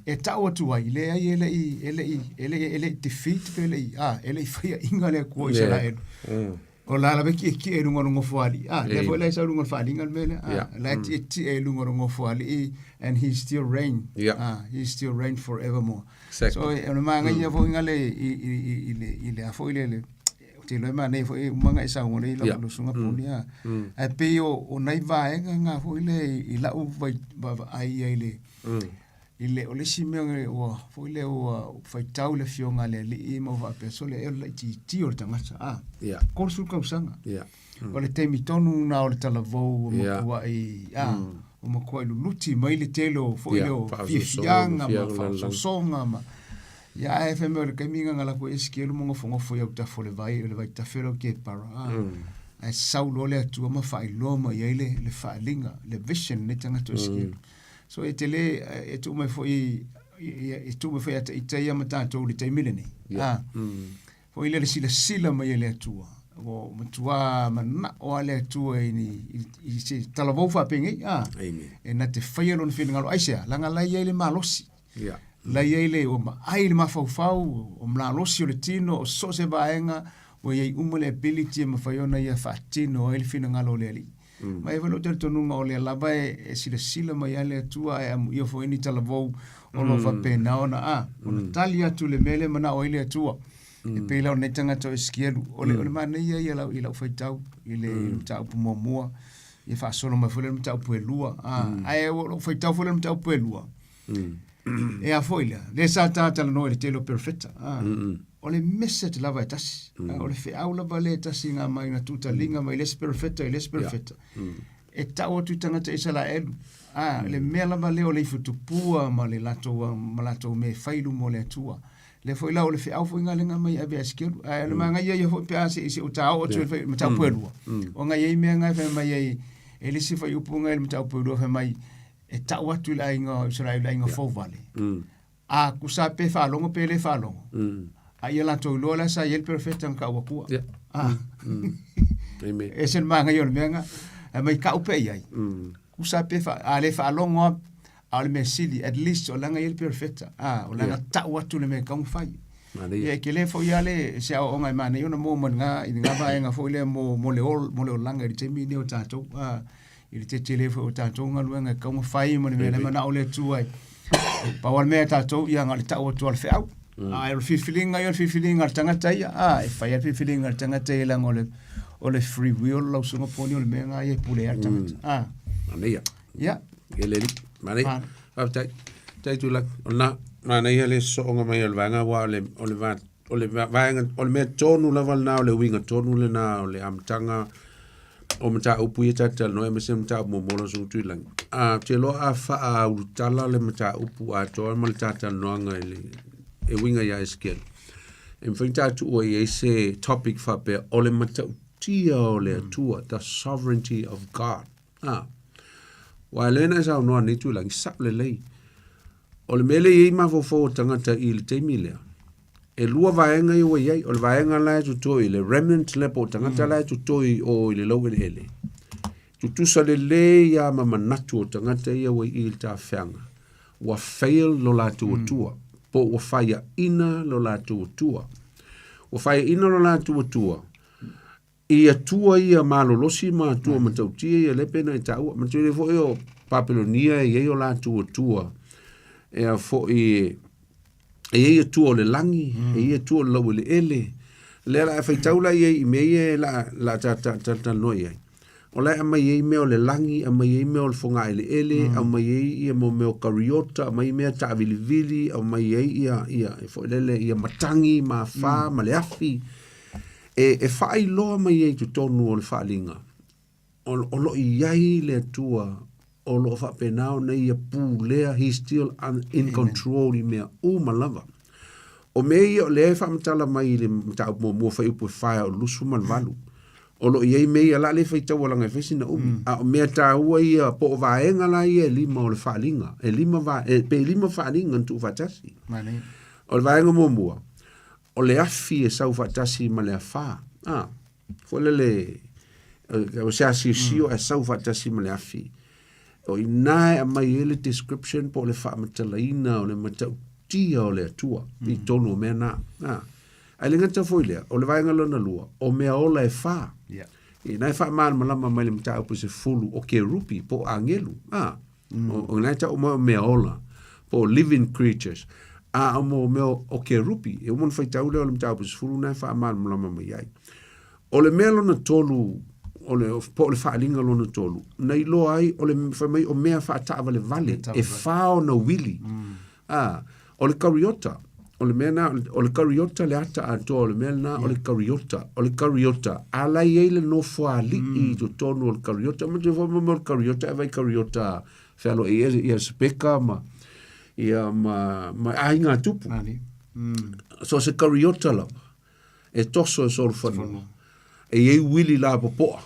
E tau atu ai, leai e le i, e le i, e le i, e le i defeat pe le i, e le i faiaina le Atua o Isaraelu. O la lava e tietie i luga o le nofoalii. Ah, lea foi la e sau i luga o le faaaliga le mea lea. Ah, la e tietie i luga o le nofoalii and he still reign. Ah, he still reign forevermore. So, o le manaia foi lena le i i i i le i le a foi le le ou te iloa e manaia foi uma ona e saunoa lelei lau lau susuga Puni ah. Ae pei o o nai vaega na foi lea i lau vaavaai i ai i le I le, o le isi mea ua, foi lea ua faitau le Afioga a le Alii ma ua faapea, sole ea o le laitiiti o le tagata, a, 30 tausaga. O le taimi tonu lena o le talavou ua matuai, a, ua matuai luluti mai le tele o, foi lea o fiafiaga ma faaosoosoga ma, ia ae fai mai o le taimi lena na alu atu ai Esekielu ma nofonofo i autafa o le vai, o le vaitafe lea o Kepara, a, ae sau loa le Atua ma faailoa mai ai le, le faaaliga, le vision lenei tagata o Esekielu. So e tele, e tuu mai foi, e tuu mai foi ia te ita ia ma tatou i le taimi lenei. Yeah. Ah. Foi le silasila mai e le Atua. Ua matua manao a le Atua i, ni, i, i se talavou faapenei. Ah. Amen. E na te faia lona finagalo. Aisea, leaga la e i ai le malosi. Yeah. La e i ai le, ua maai le mafaufau, o malosi o le tino, o so o se vaega, ua i ai uma le ability e mafai ona ia faatino ai le finagalo o le Alii. Ma e i ai foi lou talitonuga o lea lava e silasila mai lava le Atua ae amuia foi ni talavou o lo o faapena ona a, ona tali atu i le mea lea e manao ai le Atua. E pei la o lenei tagata o Esikielu, o le, o le manaia ia i lau faitau i le, i le mataupu muamua, ia faasolo mai foi lea i le mataupu e lua. A, ae o lou faitau foi lea i le mataupu e lua, E a foi lea, lea sa ta talanoa i le tele o perofeta. Ah, O le message lava e tasi. Ah, o le feau lava lea e tasi ngā mai ngā tūtaliga mai le isi perofeta i le isi perofeta. E tau atu i tagata Isaraelu. Ah, le mea lava lea o le ifo tupua ma le latou, ma latou mea e fai i luma o le Atua. Lea foi la o le feau foi ngā le ngā mai ave a Esekielu. Ae o le manaia ia foi pe a se i se o tā oo atu i le mataupu e lua. O ngā iai mea ngā e whai mai ai, e le isi whaiupu ngā i le mataupu e lua whai mai, e tau atu i le aiga o Isaraelu, le aiga fouvale. A kusa pe faalogo pe le faalogo. A ia latou iloa la sa i ai le perofeta na kau atua. A. Amen. E se le magaia o le mea na, e mai kau pe i ai. Kusa pe fa, a le faalogo a, a o le mea sili, at least o langa i ai le perofeta. A, o langa tau atu le mea e tatau ona fai. Manaia. Ia, e tele foi lava le, se aoaoga e manaia ona maua mai lena, i lena vaega foi lea mo, mo le ol, mo le olaga i le taimi lenei o tatou. A, i le tetele foi o tatou galuega e tatau ona fai ma le mea la e manao le Atua e pau lava le mea tatou ia na o le tau atu lava o le feau. A o le filifiliga ia o le filifiliga a le tagata ia, a e fai lava le filifiliga a le tagata ia leaga o le o le free will lau susuga Poni o le mea lena ia e pule ai le tagata. A. Manaia. Ia. E le alii. Manaia. Faafetai. Faafetai Tuilagi. O lena, manaia le sooga mai o le vaega aua o le, o le va, o le vaega, o le mea tonu lava lena o le uiga tonu lena o le amataga o mataupu ia ta te talanoa ai aemaise le mataupu muamua lau Susuga Tuilagi. Ou te iloa a faaulutala le mataupu atoa ma le ta talanoaga i le e uiga ia Esekiele, e mafai ona ta tuua i ai se topic faapea o le matautia o le Atua, the sovereignty of God. Aua o lea na e saunoa nei Tuilagi, sao lelei. O le mea lea e i ai mafaufau o tagata i le taimi lea, e lua vaega ia ua i ai. O le vaega la e totoe i le remnant lea po o tagata la e totoe i o i le laueleele. Tutusa lelei lava ma manatu o tagata ia ua i i le tafeaga, ua fail lo latou Atua, po ua faiaina lo latou Atua. Ua faiaina lo latou Atua i Atua ia malolosi ma Atua matautia ia lea pei ona e taua. Manatua foi o... Papelonia e i ai o latou atua e a foi e i ai atua o le lagi, e i ai atua o le laueleele. Lea la a faitau la i ai i mea ia e la la ta ta talatalanoa i ai. O la e aumai ai mea o le lagi, aumai ai mea o le fogaeleele, aumai ai ia mo mea o kariota, aumai mea taavilivili, aumai ai ia ia e foi lele ia matagi ma afa ma le afi. E e faailoa mai ai i totonu o le faaaliga o, o lo o i ai le Atua o lo o faapena ona ia pulea, he is still in control i mea uma lava. O mea ia o lea e faamatala mai i le mataupu muamua fuaiupu e 4 o le 28. O lo o i ai mea ia la le faitaua laga e fai sina umi. A o mea taua ia po o vaega la ia e lima o le faaaliga, e lima va, e, pe lima faaaliga na tuufaatasi. Manaia. O le vaega muamua, o le afi e sau faatasi ma le afa. Ah, foi lele, o se asiosio ae sau faatasi ma le afi. O i ina e aumai ai le description po o le faamatalaina o le matautia o le Atua i totonu o mea na. Ah. Ae le gata foi lea, o le vaega lona lua, o mea ola e fa. Yeah. Ina e faamalamalama mai le mataupu 10 o kerupi po o agelu. Ah. O ina e tau mai o mea ola po o living creatures. A o mo mea o kerupi, e uma ona faitau lea o le mataupu 10 na e faamalamalama mai ai. O le mea lona tolu, o le, po o le faaaliga lona tolu, na iloa ai, o le fai mai o mea faataavalevale, e fa ona uili. Ah, o le kariota, o le mea na, o le kariota le ata atoa, o le mea lena, o le kariota, o le kariota, a la i ai le nofoalii i totonu o le kariota, ma te fai mai o le kariota, e vai kariota fealoai ia, ia Sepeka ma, ia ma, ma aiga tupu. Nani. So se kariota lava, e toso e solofanua. E i ai uili lapopoa.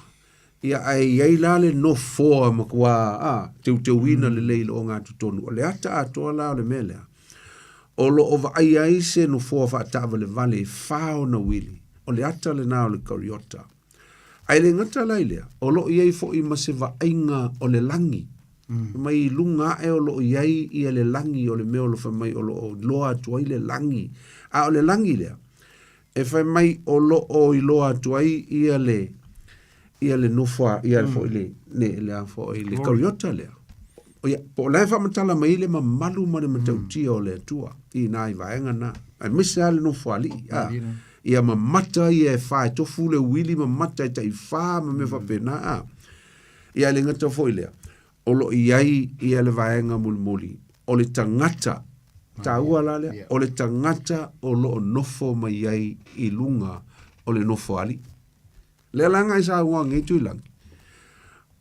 Ia, ae i ai la le nofoa matua a, teuteuina lelei i le ogatotonu. O le ata atoa la o le mea lea, o lo o vaaia ai se nofoa faataavalevale e fa ona uili, o le ata lena o le kariota. Ae le gata la i lea, o lo o i ai foi ma se vaaiga o le lagi. Mai i luga ae o lo o i ai ia le lagi o le mea o lo o fai mai o lo o iloa atu ai le lagi. A o le lagi lea, e fai mai o lo o iloa atu ai ia le ia le nofoa ia mm. foi le le le a foi le kariota lea. O ia, po o la e faamatala mai le mamalu ma le matautia mm. o le Atua i nā i vaega na. Aemaise lava le nofoalii. A, ia mamata ia e fa e tofu le uili mamata e tai fa ma mea mm. faapena. A. Ia le gata foi lea. O lo o i ai ia le vaega mulimuli o le tagata, taua la lea, o le tagata o lo o nofo mai ai i luga o le nofoalii. Lea la na e saunoa nei Tuilagi,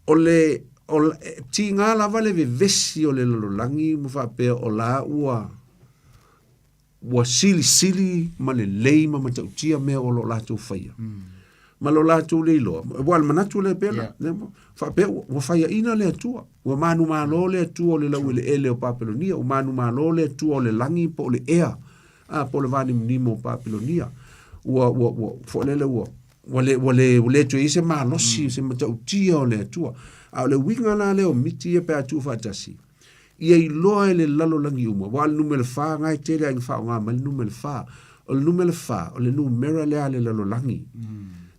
o le o le, tiga lava le vevesi o le lalolagi ma faapea o la ua ua silisili ma lelei ma matautia mea o lo o latou faia. Ma lo latou le iloa. Ua o le manatu lea pea la. Yeah. Faapea ua, ua faiaina le Atua. Ua manumalo le Atua o le laueleele o Papelonia. Ua manumalo le Atua o le lagi po o le ea. A, po o le vanimonimo o Papelonia. Ua, ua, ua, foi lele ua, ua le, ua le, ua le toe i ai se malosi, mm. se matautia o le Atua. A o le uiga la lea o miti ia pe a tuufaatasi. Ia iloa e le lalolagi uma, aua o le numera fa na e tele lava ina faaaoga mai le numera fa. O le numera fa, o le numera lea a le lalolagi.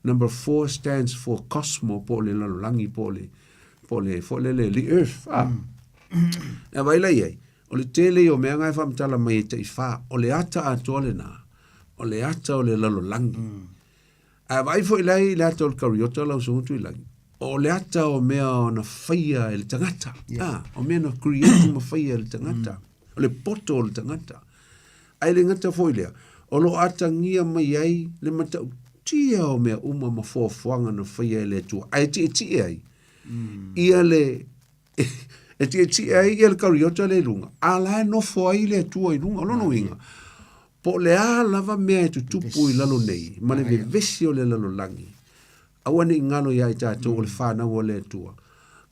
Number four stands for cosmo, po o le lalolagi, po o le, po o le, foi lele, le earth, a. E vaai la i ai, o le tele ia o mea na e faamatala mai e tai fa, o le ata atoa lena, o le ata o le lalolagi. Ae vaai foi la i le ata o le kariota lau Susuga Tuilagi, o le ata o mea na faia e le tagata. Yeah. Ah, o mea na create ma faia e le tagata. O le poto o le tagata. Ae le gata foi lea, o lo o atagia mai ai le matautia o mea uma ma foafoaga na faia e le Atua. Ae tietie ai ia le e tietie ai ia le kariota lea i luga, a la e nofo ai le Atua i luga. O lona uiga, Po o le a lava mea e tutupu i lalo nei ma le vevesi o le lalolagi, aua ne i galo iā i tatou o le fanau a le Atua.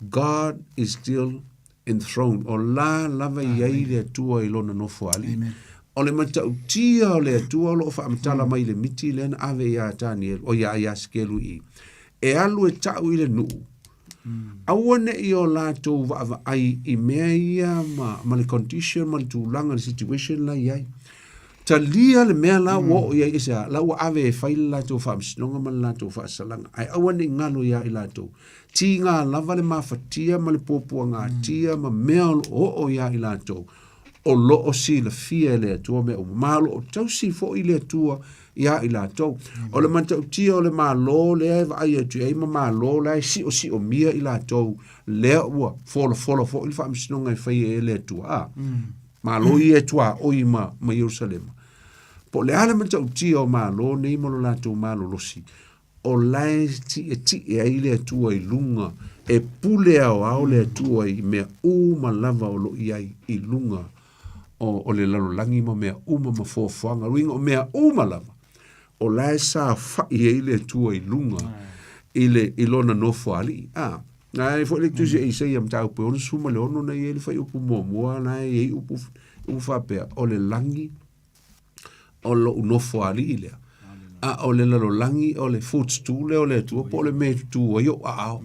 God is still enthroned. O la lava i ai le Atua i lona nofoalii. O le matautia o le Atua o lo o faamatala mai i le miti lea na ave iā Tanielu, o iā Iasikelu i i, e alu e ta'u i le nuu, Aua ne i o latou vaavaai i mea ia ma, ma le condition ma le tulaga, le situation la i ai. Talia le mea la ua oo i ai aisea? La ua ave e fai le latou faamasinoga ma le latou faasalaga, ae aua ne i galo ia i latou. Tiga lava le mafatia ma le puapuagatia ma mea o lo o oo ia i latou, o lo o silafia e le Atua mea uma, ma o lo o tausi foi le Atua ia i latou. O le matautia o le Malo lea e vaai atu i ai ma Malo la e siosiomia i latou, lea ua folafola foi le faamasinoga e faia e le Atua. A, Malo ia e tuaoi ma, ma Ierusalema. Po o le a le matautia o Malo nei ma lo latou malolosi, o la e tietie ai le Atua i luga, e pule aoao le Atua i mea uma lava o lo o i ai i luga o, o le lalolagi ma mea uma ma fuafuaga. Uiga o mea uma lava, o la e saofai ai le Atua i luga i, le, i lona nofoalii. Ah, na e foi le tusi e Isaia mataupu e 66 na i ai le fuaiupu muamua na e i ai upu, upu faapea, o le lagi o lou nofoalii lea. A o le lalolagi o le footstool lea o le Atua po o le mea e tutū ai ou aao.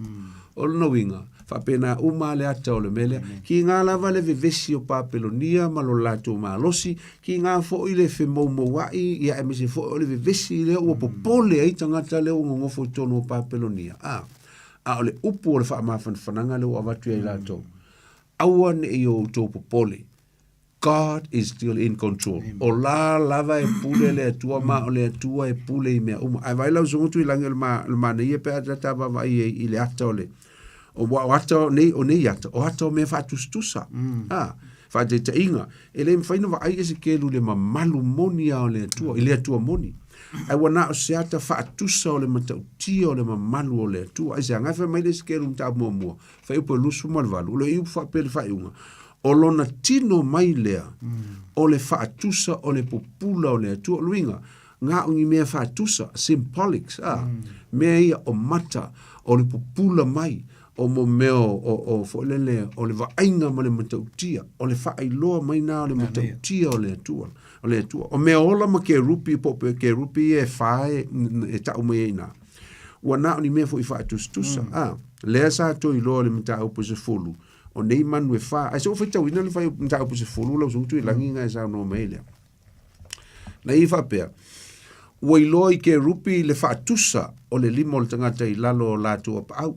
O lona uiga, faapena uma le ata o le mea lea. Kiga lava le vevesi o Papelonia ma lo latou malosi, kiga foi le femoumoua'i, ia aemaise foi o le vevesi lea ua popole ai tagata lea ua nonofo i totonu o Papelonia. A, a o le upu o le faamafanafanaga lea ua avatu ia i latou, aua ne i outou popole, God is still in control. Amen. O la lava e pule le Atua ma o le Atua e pule i mea uma. Ae vaai lau susuga Tuilagi o le ma, le manaia pe a ta vaavaai ai i le ata o le o ua o ata o nei o nei ata, o ata o mea faatusatusa. Mm. Ha, faataitaiga, e le mafai ona vaai Esekielu i le mamalu moni lava o le Atua, i le Atua moni. Ae ua na o se ata faatusa o le matautia o le mamalu o le Atua. Aisea, agai fai mai le Esekielu mataupu muamua, fuaiupu e 28, o lo o i upu faapea i le faaiuga, O lona tino mai lea o le faatusa o le pupula o le Atua. O le uiga, na o ni mea faatusa, symbolics, a, mea ia o mata, o le pupula mai, o mo mea o, o, o foi lele, o le vaaiga ma le matautia, o le faailoa mai na o le matautia o le Atua, o le Atua. O mea ola ma kerupi, po o kerupi ia e fa e, e tau mai ai i na. Ua na o ni mea foi faatusatusa, a, lea sa toe iloa le mataupu e 10, O nei manu e fa. Ae se ua faitauina le fai mataupu 10 lau susuga Tuilagi na e saunoa mai ai lea. Na ia faapea, ua iloa i kerupi le faatusa o le lima o le tagata i lalo o latou apaau.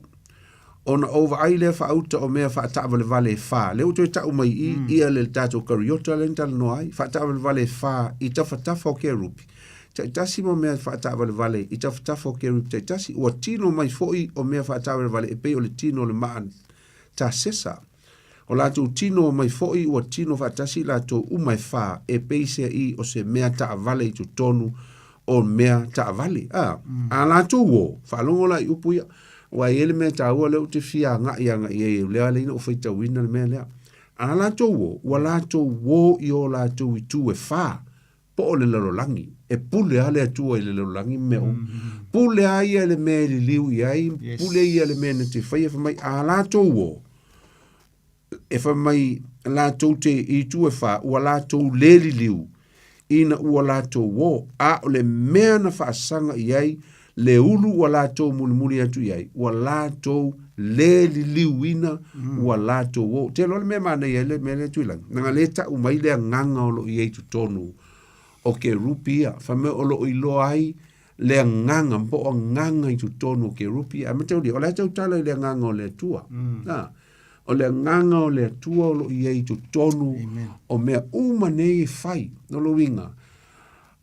Ona ou vaai lea faauta o mea faataavalevale e fa, lea ua toe tau mai i i ia le tatou kariota lea na talanoa ai, faataavalevale e fa i tafatafa o kerupi, taitasi ma mea faataavalevale i tafatafa o kerupi taitasi, ua tino mai foi o mea faataavalevale e pei o le tino o le maa Tasesa. O latou tino mai foi ua tino faatasi latou uma e fa, e peiseai o se mea taavale i totonu o mea taavale. A, a latou o, faalogo la i upu ia, aua e i ai le mea taua lea ou te fia agai agai i ai, lea ala ai ona ou faitauina le mea lea. A latou o, ua latou o i o latou itu e fa, po o le lalolagi. E pule lava le Atua i le lalolagi ma mea uma. Pule lava ia i le mea e liliu i ai, Yes. pule ia i le mea na te faia, fai mai, a latou o, e fai mai latou te i itu e fa, ua latou le liliu, ina ua latou o, a o le mea na faasaga i ai le ulu ua latou mulimuli atu i ai, ua latou le liliuina, ua latou o. Ou te iloa le mea manaia ai le mea lea Tuilagi, leaga lea e tau mai le agaga o lo o i ai i totonu o kerupi ia, fai mai o lo o iloa ai le agaga po o agaga i totonu o kerupi ia. Ae mataulia, o la e tautala i le agaga o le Atua. A, o le agaga o le Atua o lo o i ai i totonu o mea uma nei e fai. O lona uiga,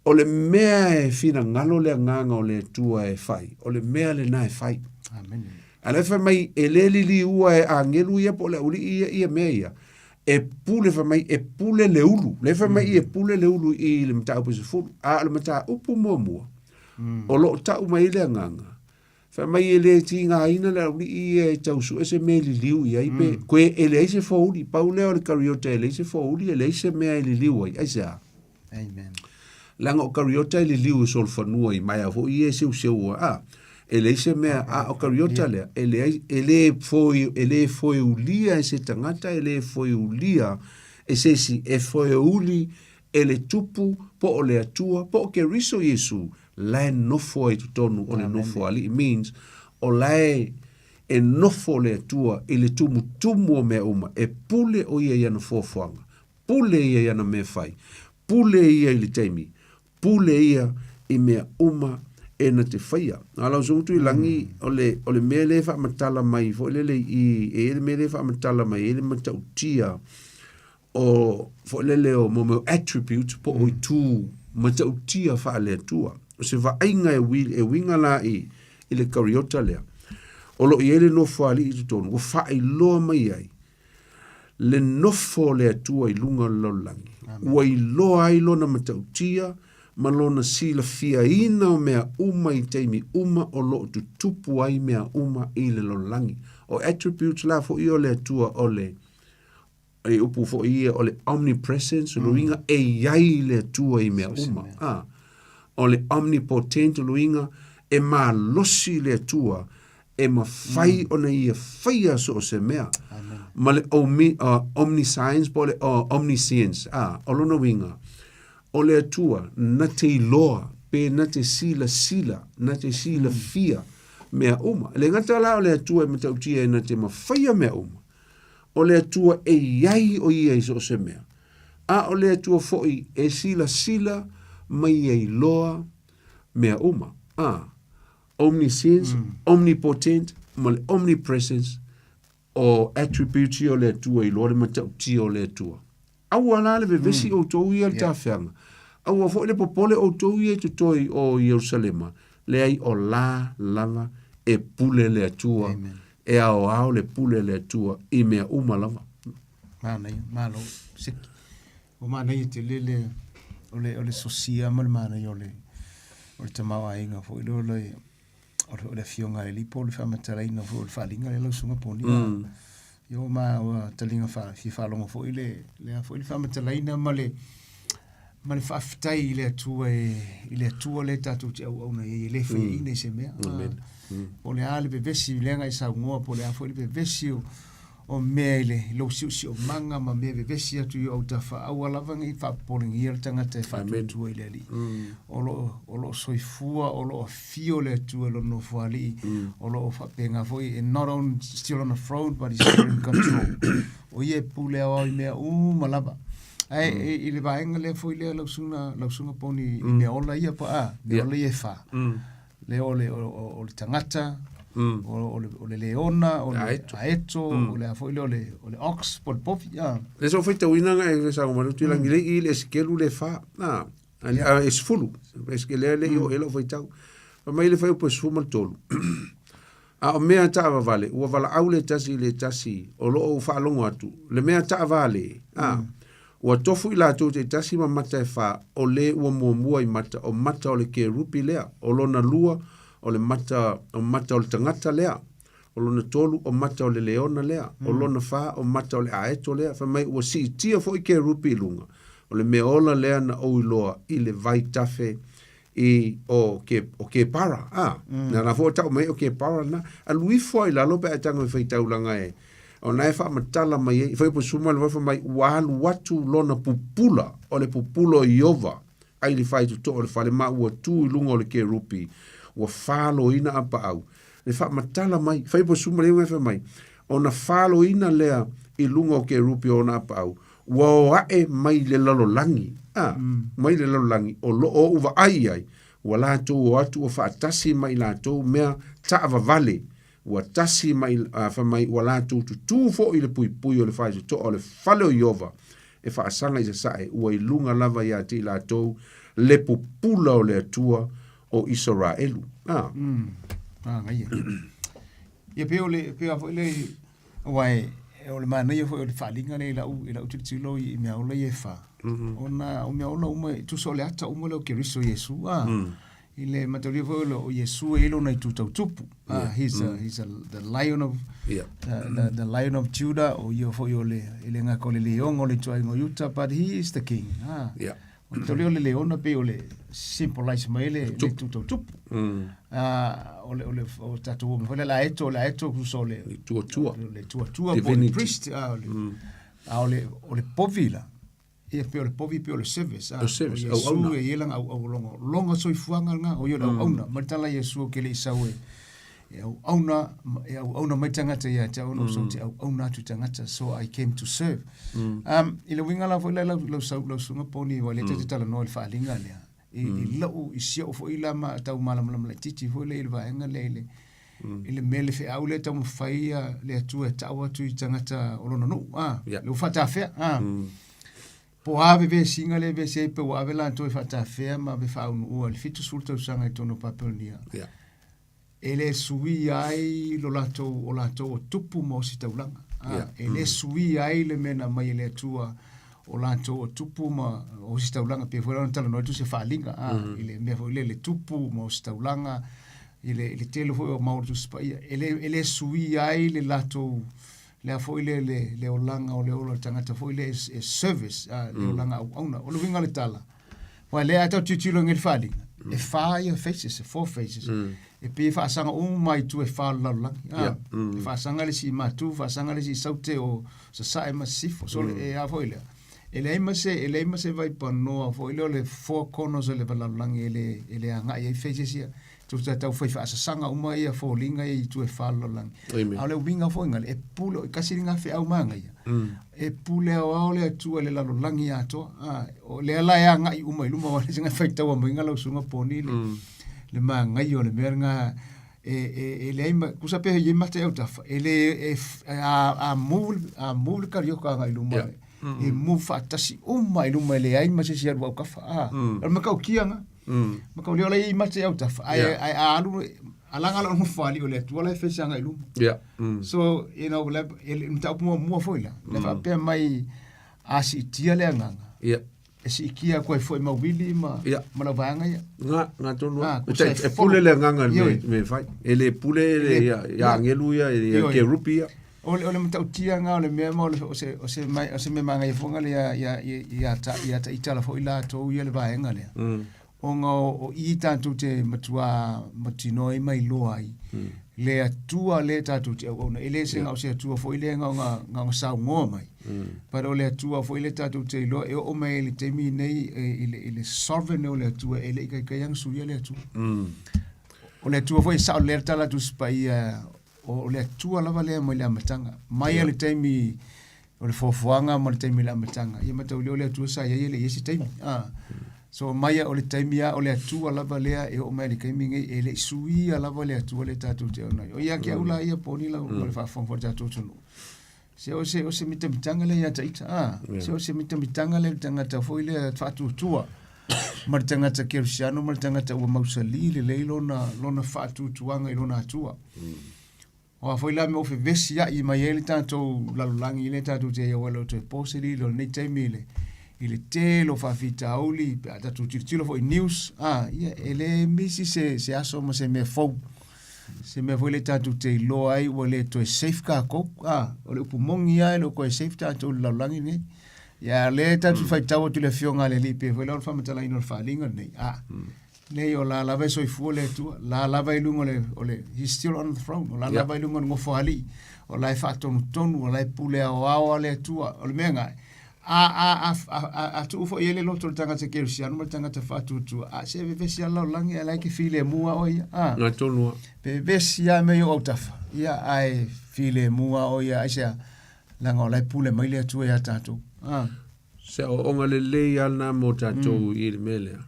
O le mea e finagalo le agaga o le Atua e fai, o le mea lena e fai. Amen. A lea fai mai, e le liliua e agelu ia po o le aualii ia ia mea ia. E pule fai mai, e pule le ulu. Lea fai mai e pule le ulu i le mataupu e 10. A o le mataupu muamua, o lo o tau mai ai le agaga, fai mai e le tigaina le aualii ia e tau sue se mea e liliu i ai, pe koe e leai se fouli. Pau lea o le kariota e leai se fouli, e leai se mea e liliu ai. Aisea? Amen. Leaga o kariota e liliu e solofanua i maea foi ia e seuseua a e leai se mea a o kariota lea e leai e le foi e le foeulia e se tagata e le foeulia e se isi e foeuli e le tupu po o le Atua po o Keriso Iesu la e nofo ai i totonu o le nofoalii means o la e e nofo le Atua i le tumutumu o mea uma e pule o ia i ana fuafuaga Pule ia i ana mea fai. Pule ia i le taimi, pule ia i mea uma e na te faia. A lau susuga Tuilagi, o le, o le mea lea e faamatala mai foi lele i, e i ai le mea lea e faamatala mai ai le matautia o foi lele o mo mea o attributes po o itu matautia faale-Atua. O se vaaiga e, ui, e uiga la i, i le kariota lea, o lo o i ai le nofoalii i totonu, ua faailoa mai ai le nofo o le Atua i luga o le lalolagi. Ua iloa ai lona matautia ma lona silafiaina o mea uma i taimi uma o lo o tutupu ai mea uma i le lalolagi. O attributes la foi o le Atua o le e upu foi ia o le omnipresence, o le uiga e i ai le Atua i mea uma. Ah, o le omnipotent, o le uiga e malosi le Atua e mafai ona ia faia so o se mea. Ma le omi, omniscience po o le omniscience, ah, o lona uiga, o le Atua na te iloa pe na te silasila, na te silafia mea uma. E le gata la o le Atua e matautia e na te mafaia mea uma, o le Atua e i ai o ia i so o se mea, a o le Atua foi e silasila ma ia iloa mea uma. A, omniscience, omnipotent ma le omnipresence o attributes ia o le Atua iloa le matautia o le Atua. Aua la le vevesi outou ia i le tafeaga. Aua foi le popole outou ia i totoe o Ierusalema, leai o la lava e pule le Atua, Amen. e aoao le pule le Atua i mea uma lava. Manaia, malo. Siki. Ua manaia tele le o le o le sosia ma le manaia o le o le tamaoaiga foi lea o le o le, o le afioga a Eli po o le faamatalaina foi o le faaaliga lea lau susuga Poni. Ia ua ma ua taliga faa, fia faalogo foi le lea foi le faamatalaina ma le ma le faafetai i le Atua e i le Atua lea tatou te auauna i ai e le faiaina i se mea. Amen. Po o le a le vevesi lea na e saunoa po o le a foi le vevesi o o mea i le lou siosiomaga ma mea vevesi atu i ou autafa, aua lava ne i faapopolegia le tagata e faatuatua i le Alii. O lo o lo o soifua, o lo o afio le Atua i lona nofoalii, o lo o faapena foi, and not only still on the throne, but he's still in control. O ia e pule aoao i mea uma lava. Ae i le vaega lea foi lea lau susuga, lau susuga Poni i mea ola ia pa, a, mea ola ia e fa. Lea o le, o, o, o le tagata, o, o, le, o le leona, o le Aeto. aeto, o le a foi lea o le, o le ox, po o le povi. Ah. Le so faitauina nga e sa manu tu langi le i le skelu le fa. Na, a e sefulu. E skele le i o e lo faitau. Fa mai le fai o po sefulu ma le tolu. A o mea taavavale, ua valaau le tasi i le tasi, o lo o ou faalogo atu, le mea taavale, a, ua tofu i latou taitasi ma mata e fa, o le ua muamua i mata, o mata o le kerupi lea, o lona lua, o le mata, o mata o le tagata lea, o lona tolu, o mata o le leona lea, o lona fa, o mata o le aeto lea, fai mai ua siitia foi kerupi i luga, o le mea ola lea na ou iloa i le vaitafe i o ke o Kepara a mm. na la fo tau mai o Kepara na alu ifo ai lalo pe tago e faitaulaga e ona e faamatala mai ai fai po suma le fa mai ua alu atu lona pupula o le pupula o Iova ai le fai toto o le fale ma ua tu i luga o le kerupi ua faloina apaau le faamatala mai fai po suma le fa mai ona faloina lea i luga o kerupi ona apaau ua o aʻe mai le lalolagi, a, mai le lalolagi o lo o ou vaai i ai, ua latou o atu ua faatasi ma i latou mea taavavale, ua tasi ma i, a, fai mai ua latou tutū foi i le puipui o le faitotoa o le fale o Ieova e faasaga i sasae, ua i luga lava iā te i latou le pupula o le Atua o Isaraelu. A. Manaia. Ia pei o le, pei a foi le, aua e, o le manaia foi o le faaaliga lea i lau, i lau tilotilo i mea ola ia e fa. Ona o mea ola uma, tusa o le ata uma lea o Keriso Iesu, a. I le mataulia foi o le- o Iesu e i ai lona itu tau tupu. Ah, he's a, he's a, the lion of, the lion of Judah, o ia foi o le, e le gata o le leoga o le ituaiga o Iuta, but he is the king. Ah. O le taulia o le leona pei o le symbolize mai le, le itu tau tupu. Ah, o le, o le, o tatou o foi le aeto, o le aeto tusa o le, Le tuatua. le tuatua po o le priest, ah, o le, a o le, o le povi la. Ia pei o le povi pei o le service. Ah, O service, o Iesu auauna. e ia lana auau longa. Longa soifuaga lena, o ia o le auauna. Ma le tala a Iesu ou te le i sau e, E auauna, e auauna mai tagata ia te au ona ou te auauna atu i tagata, so I came to serve. I le uiga la foi lea lau, lau, sau, lau susuga Poni, aua o lea ta te talanoa i le faaaliga lea, i, i lou, i si ou foi la ma tau malamalama laitiiti foi lea i le vaega lea i le, i le mea le feau lea e taumafai ia le Atua e tau atu i tagata o lona nuu, a, le ua faatafea, a. Po o a vevesiga lea e vevesi ai pe ua ave latou e faatafea ma ave faaunuua i le 70 tausaga i totonu o Papelonia. E le suia ai lo latou, o latou o tupu ma ositaulaga. A, e le suia ai le mea na aumai e le Atua o latou o tupu ma ositaulaga, pei foi la ona talanoa atu se faaaliga, a, i le mea foi lele tupu ma ositaulaga, i le, i le tele foi o mau o le Tusi Paia. E le, e le suia ai le latou, lea foi le, le, le olaga o le ola o le tagata foi lea e, e service, a, le olaga auauna. O le uiga o le tala, Aua lea a tatou tilotilo i le faaaliga, e fa ia faces, e four faces. E pei e faasaga uma i itu e fa o le lalolagi. Ah, E faasaga le isi i Matu, faasaga le isi i Saute o Sasae ma Sisifo. So e a foi lea. E leai ma se, e leai ma se vaipanoa foi lea o le four corners o le lalolagi e le, e le agai ai faces ia. Tusa tau fai faasasaga uma ia foliga ia i itu e fa o le lalolagi. Amen. A o le uiga foi lena, e pule, tasi lena feau manaia. E pule aoao le Atua i le lalolagi atoa. A, o lea la e agai uma i luma, aua e leai se faitaua maiga lau susuga Poni le, le manaia o le mea lena e, e, e leai ma, tusa pe i ai mata i autafa, e le, e, a, a move, a move le karioka agai i luma, e move faatasi uma i luma e leai ma se isi e alu autafa. A, o le matautia lena. Ma kau leo lai mate au tafa. Ai ai a alu alanga la no fali o le atua la fe sanga i luma. So you know le le mtaupu muamua foi la. Le faapea mai a siitia le agaga. E siitia atu ai foi ma uili ma ma lau vaega ia. Nga nga tonu. Ah, E kusa e pule le agaga Ioe. me me fai. E le pule le ia ia angelu ia ia Ioe. kerupi ia. O le o le matautia nga o le mea ma o le o se o se mai o se mea manaia foi nga le ia ia ia ia ta ia ta itala foi latou ia le vaega lea. Ona o o i tatou te matua mautinoa ai ma iloa ai le Atua lea tatou te auauna. E le se na o se Atua foi lea na ona na ona saunoa mai. But o le Atua foi lea tatou te iloa e oo mai i le taimi nei e, i le i le sovereign o le Atua e le i taitai ona suia le Atua. O le Atua foi e sao lelei le tala a Tusi Paia O le Atua lava lea mai le amataga. Mai yeah. le taimi o le foafoaga ma le taimi o le amataga. Ia mataulia o le Atua sa i ai e le i ai se taimi. Ah. So mai o le taimi a o le Atua lava lea e oo mai le taimi nei e le i suia lava le Atua lea tatou te ona ai. O ia ke au la ia poni lau mm. le faafofoga foi le tatou atunuu. Se o se o se mitamitanga lea ia te ita. Ah. Yeah. Se o se mitamitanga lea le tagata foi lea faatuatua ma le tagata kerisiano ma le tagata ua mausali lelei lona lona faatuatuaga i lona Atua. O a foi la mea ua fevesia'i mai ai le tatou lalolagi lea tatou te ai aua e le o toe po se lilo i lenei taimi i le i le tele o faafitauli pe a tatou tilotilo foi i news, a, ia e le misi se se aso ma se mea fou se mea foi lea tatou te iloa ai ua le toe safe tatou, a, o le upu moni lava e le o toe safe tatou i le lalolagi lenei. Ia, o lea tatou te faitau atu i le Afioga a le Alii pei foi la o le faamatalaina o le faaaliga lenei, a, leai o la lava e soifua le Atua, la lava i luga o le, o le, he's still on the throne, o la lava i luga o le nofoalii, o la e faatonutonu, o la e pule aoao a le Atua. O le mea lena, a, a, a, a, a, a tuu foi i ai le loto o le tagata kerisiano ma le tagata faatuatua, a, se vevesi lava le lalolagi, ae la e te filemu lava oe ia, a. Ngai tonu lava. Vevesi lava mea i ou autafa, ia, ae filemu lava oe ia, aisea? Leaga o la e pule mai le Atua ia tatou. A. Se aoaoga lelei lava lena mo tatou i le mea lea.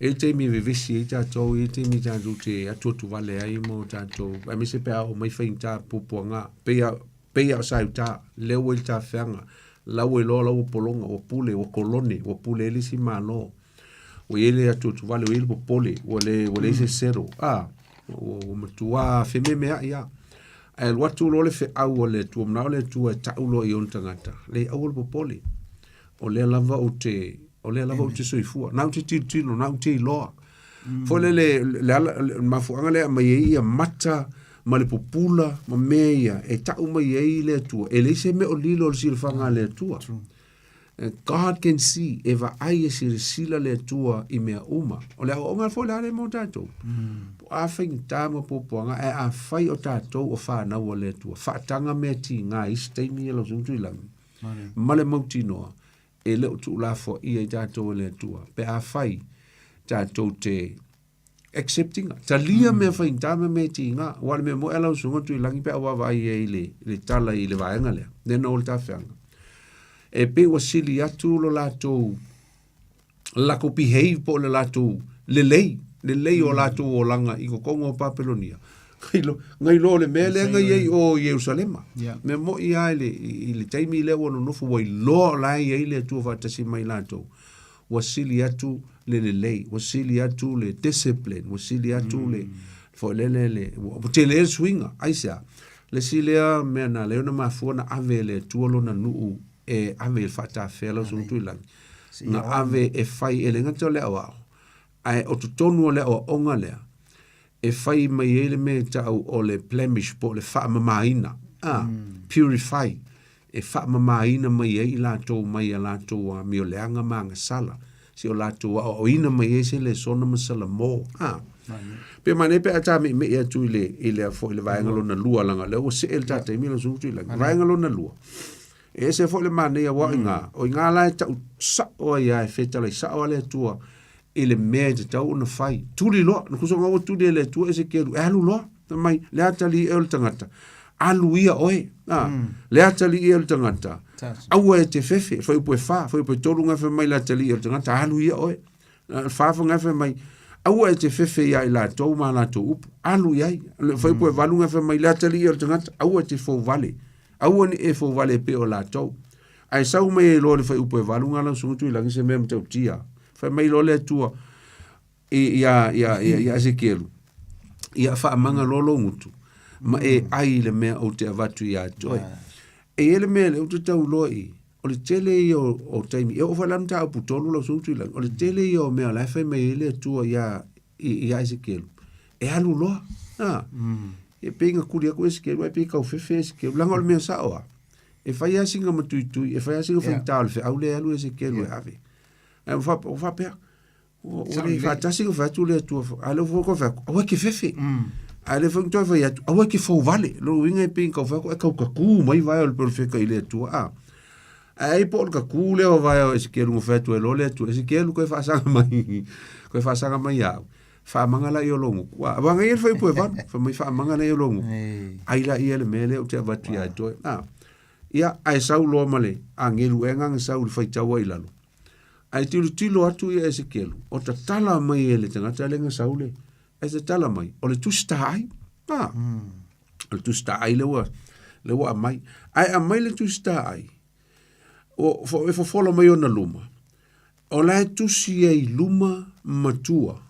E i ai taimi e vevesi ai tatou, e i ai taimi tatou te atuatu vale ai mo tatou, aemaise pe a oo mai faigata puapuaga, pei a, pei a o sa i uta, lea ua i le tafeaga, la ua iloa la ua pologa, ua pule, ua kolone, ua pule ai le isi Malo. Ua i ai le atuatu vale, ua i ai le popole, ua le, ua leai se settle, a, ua, ua matua fememeai lava. Ae alu atu loa le feau a le Atua, manao le Atua e tau loa i ona tagata, leai aua le popole. O lea lava ou te, o lea lava ou te soifua. Na ou te tilotilo, na ou te iloa. Mm. Foi le, le, le, ala, le mafuaaga lea aumai ai ia mata ma le pupula ma mea ia e tau mai ai le Atua. E leai se mea o lilo o le silafaga a le Atua. True. God can see, e vaai e silasila le Atua i mea uma. O le aoaoga foi le a le mo tatou. Po o a faigata ma puapuaga, ae afai o tatou o fanau a le Atua, faataga mea tiga i isi taimi ia lau Susuga Tuilagi, ma le mautinoa, e le o tuulafoaia i tatou e le Atua. Pe afai tatou te... Accept ina. Talia mea faigata ma mea tiga. Aua o le mea moni a lau susuga Tuilagi pe a vaavaai i ai i le, le tala i le vaega lea, lea na o le tafeaga. E pei ua sili atu lo latou, latou behave po o le latou lelei, lelei o latou olaga i totonu o Papelonia, nai lo le mea lea na i ai o Ierusalema. Mea moni lava i le, i le taimi lea ua nonofo ua iloa o la e i ai le Atua faatasi ma i latou, ua sili atu le lelei, ua sili atu le discipline, ua sili atu le foi lele le ua tele le suiga. Aisea? Le isi lea mea na ala ai ona mafua ona ave e le Atua lona nuu e ave i le faatafea lau Susuga Tuilagi, na ave e fai e le gata o le aoao, ae o totonu o le aoaoga lea, e fai mai ai le mea e tau o le blemish po o le faamamaina, a, purify, e faamamaina mai ai i latou mai a latou amio leaga ma agasala, si o latou aoaoina mai ai se lesona ma salamo, a. Pe manaia pe a ta meʻimeʻi atu i le, i le, foi le vaega lona lua, leaga o lea ua see le ta taimi lau Susuga Tuilagi. Vaega lona lua, e ese foi le manaia aua o iga, o iga la e tau sao ai lava e fetalai sao lava le Atua i le mea e tatau ona fai. Tuli loa, na kusoga ua tuli e le Atua Esekielu, e alu loa. Fai mai, le atalii ea o le tagata, alu ia oe. A, le atalii ea o le tagata, aua e te fefe, fuaiupu e 4, fuaiupu e 3 nga fai mai le atalii ea o le tagata, alu ia oe. Le 4 nga fai mai, aua e te fefe ia i latou ma latou upu, alu i ai. Le fuaiupu e 8 nga fai mai, le atalii ea o le tagata, aua e te fouvale, aua ne i e fouvale e pei o latou. Ae sau mai ai loa le fuaiupu e 8 nga lau Susuga Tuilagi se mea matautia. Fai mai loa le Atua i ia ia ia ia Esekielu, ia faamaga loa lou gutu ma e ai i le mea ou te avatu ia te oe. E i ai le mea lea ou te tau iloa i, o le tele ia o, o taimi, e oo foi la mataupu 3 lau Susuga Tuilagi, o le tele ia o mea o la e fai mai ai le Atua ia ia Esekielu, e alu loa. A, e pei na tuli atu Esekielu, ae pei e tau fefe Esekielu, leaga o le mea sao lava, e fai lava sina matuitui, e fai lava sina faigata o le feau lea e alu Esekielu e ave. Ae ua faapea, ua le faatasi na fai atu le Atua, a o lea foi ua fai atu, aua e te fefe. A o lea foi na toe fai atu, aua e te fouvale. O lona uiga e pei na tau fai atu e tau tatū mai vae o le perofeta i le Atua, a. Ae ai po o le tatū lea o vae o Esekielu na fai atu ai loa le Atua, Esekielu toe faasaga mai, toe faasaga mai ia au. Faamaga laia o lou gutu. A, aua e i ai le fuaiupu e 8, fai mai faamaga laia o lou gutu. Ai laia le mea lea ou te avatu ia te oe. A, ia, ae sau loa ma le agelu ea na sau i le faitaua i lalo. Ae tilotilo atu ia Esekielu, o tatala mai e le tagata lea na sau le, ae tatala mai, o le tusi taai. A, o le tusi taai lea ua, lea ua aumai. Ae aumai le tusi taai, o, e fofola mai ona luma, o la e tusi ai i luma ma tua.